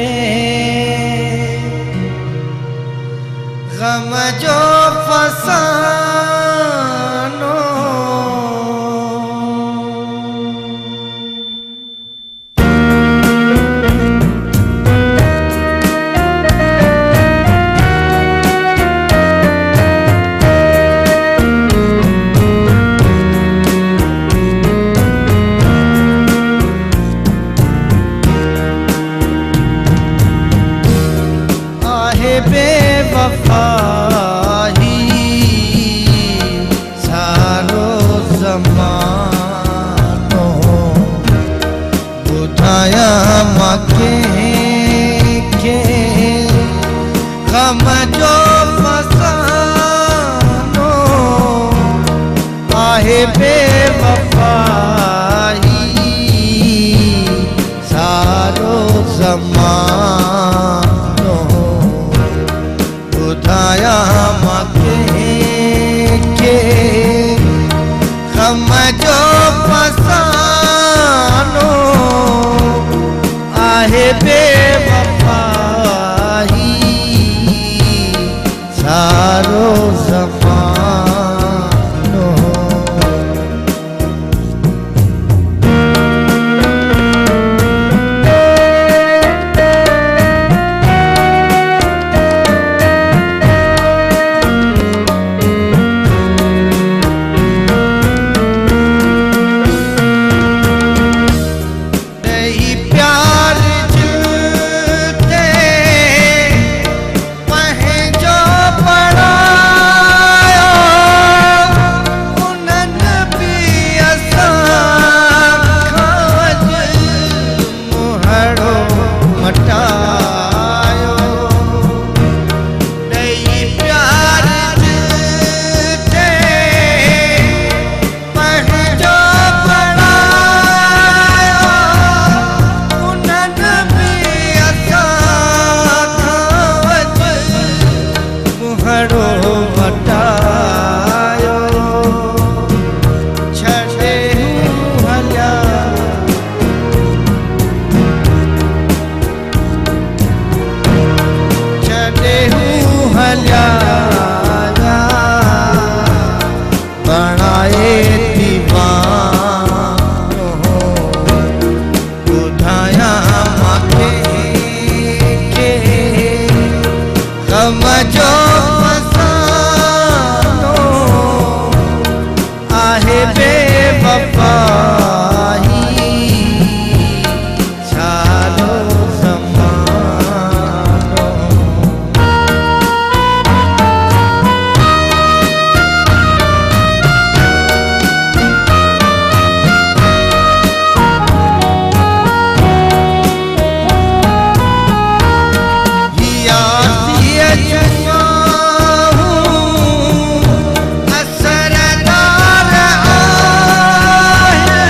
غم جو فسانو. آهي بيوفا هي سارو زمانو ٻڌايان مان ڪنهن کي غم جو فسانو آهي بيوفا هي سارو زمانو ٻڌايان مان ڪنهن کي غم جو فسانو آهي بيوفا هي سارو زمانو. جو فسانو आहे बेवफाई छालो ज़मानो। असरदार आहिनि,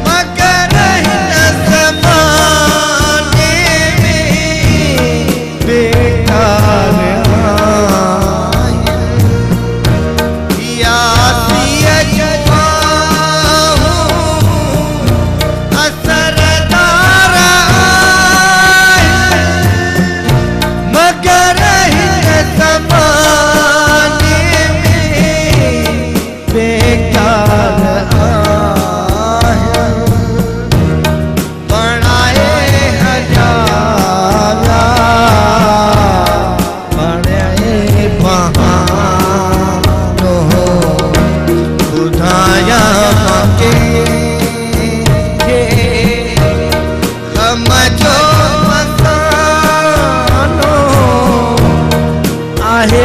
मगर हिन ज़माने में बेकार आहिनि। आसीअ जूं असरदार आहिनि, मगर हिन ज़माने में बेकार आहिनि। बणाए हजारा, बणाए बहानो, ॿुधायां मां कंहिंखे ग़म जो फसानो आहे।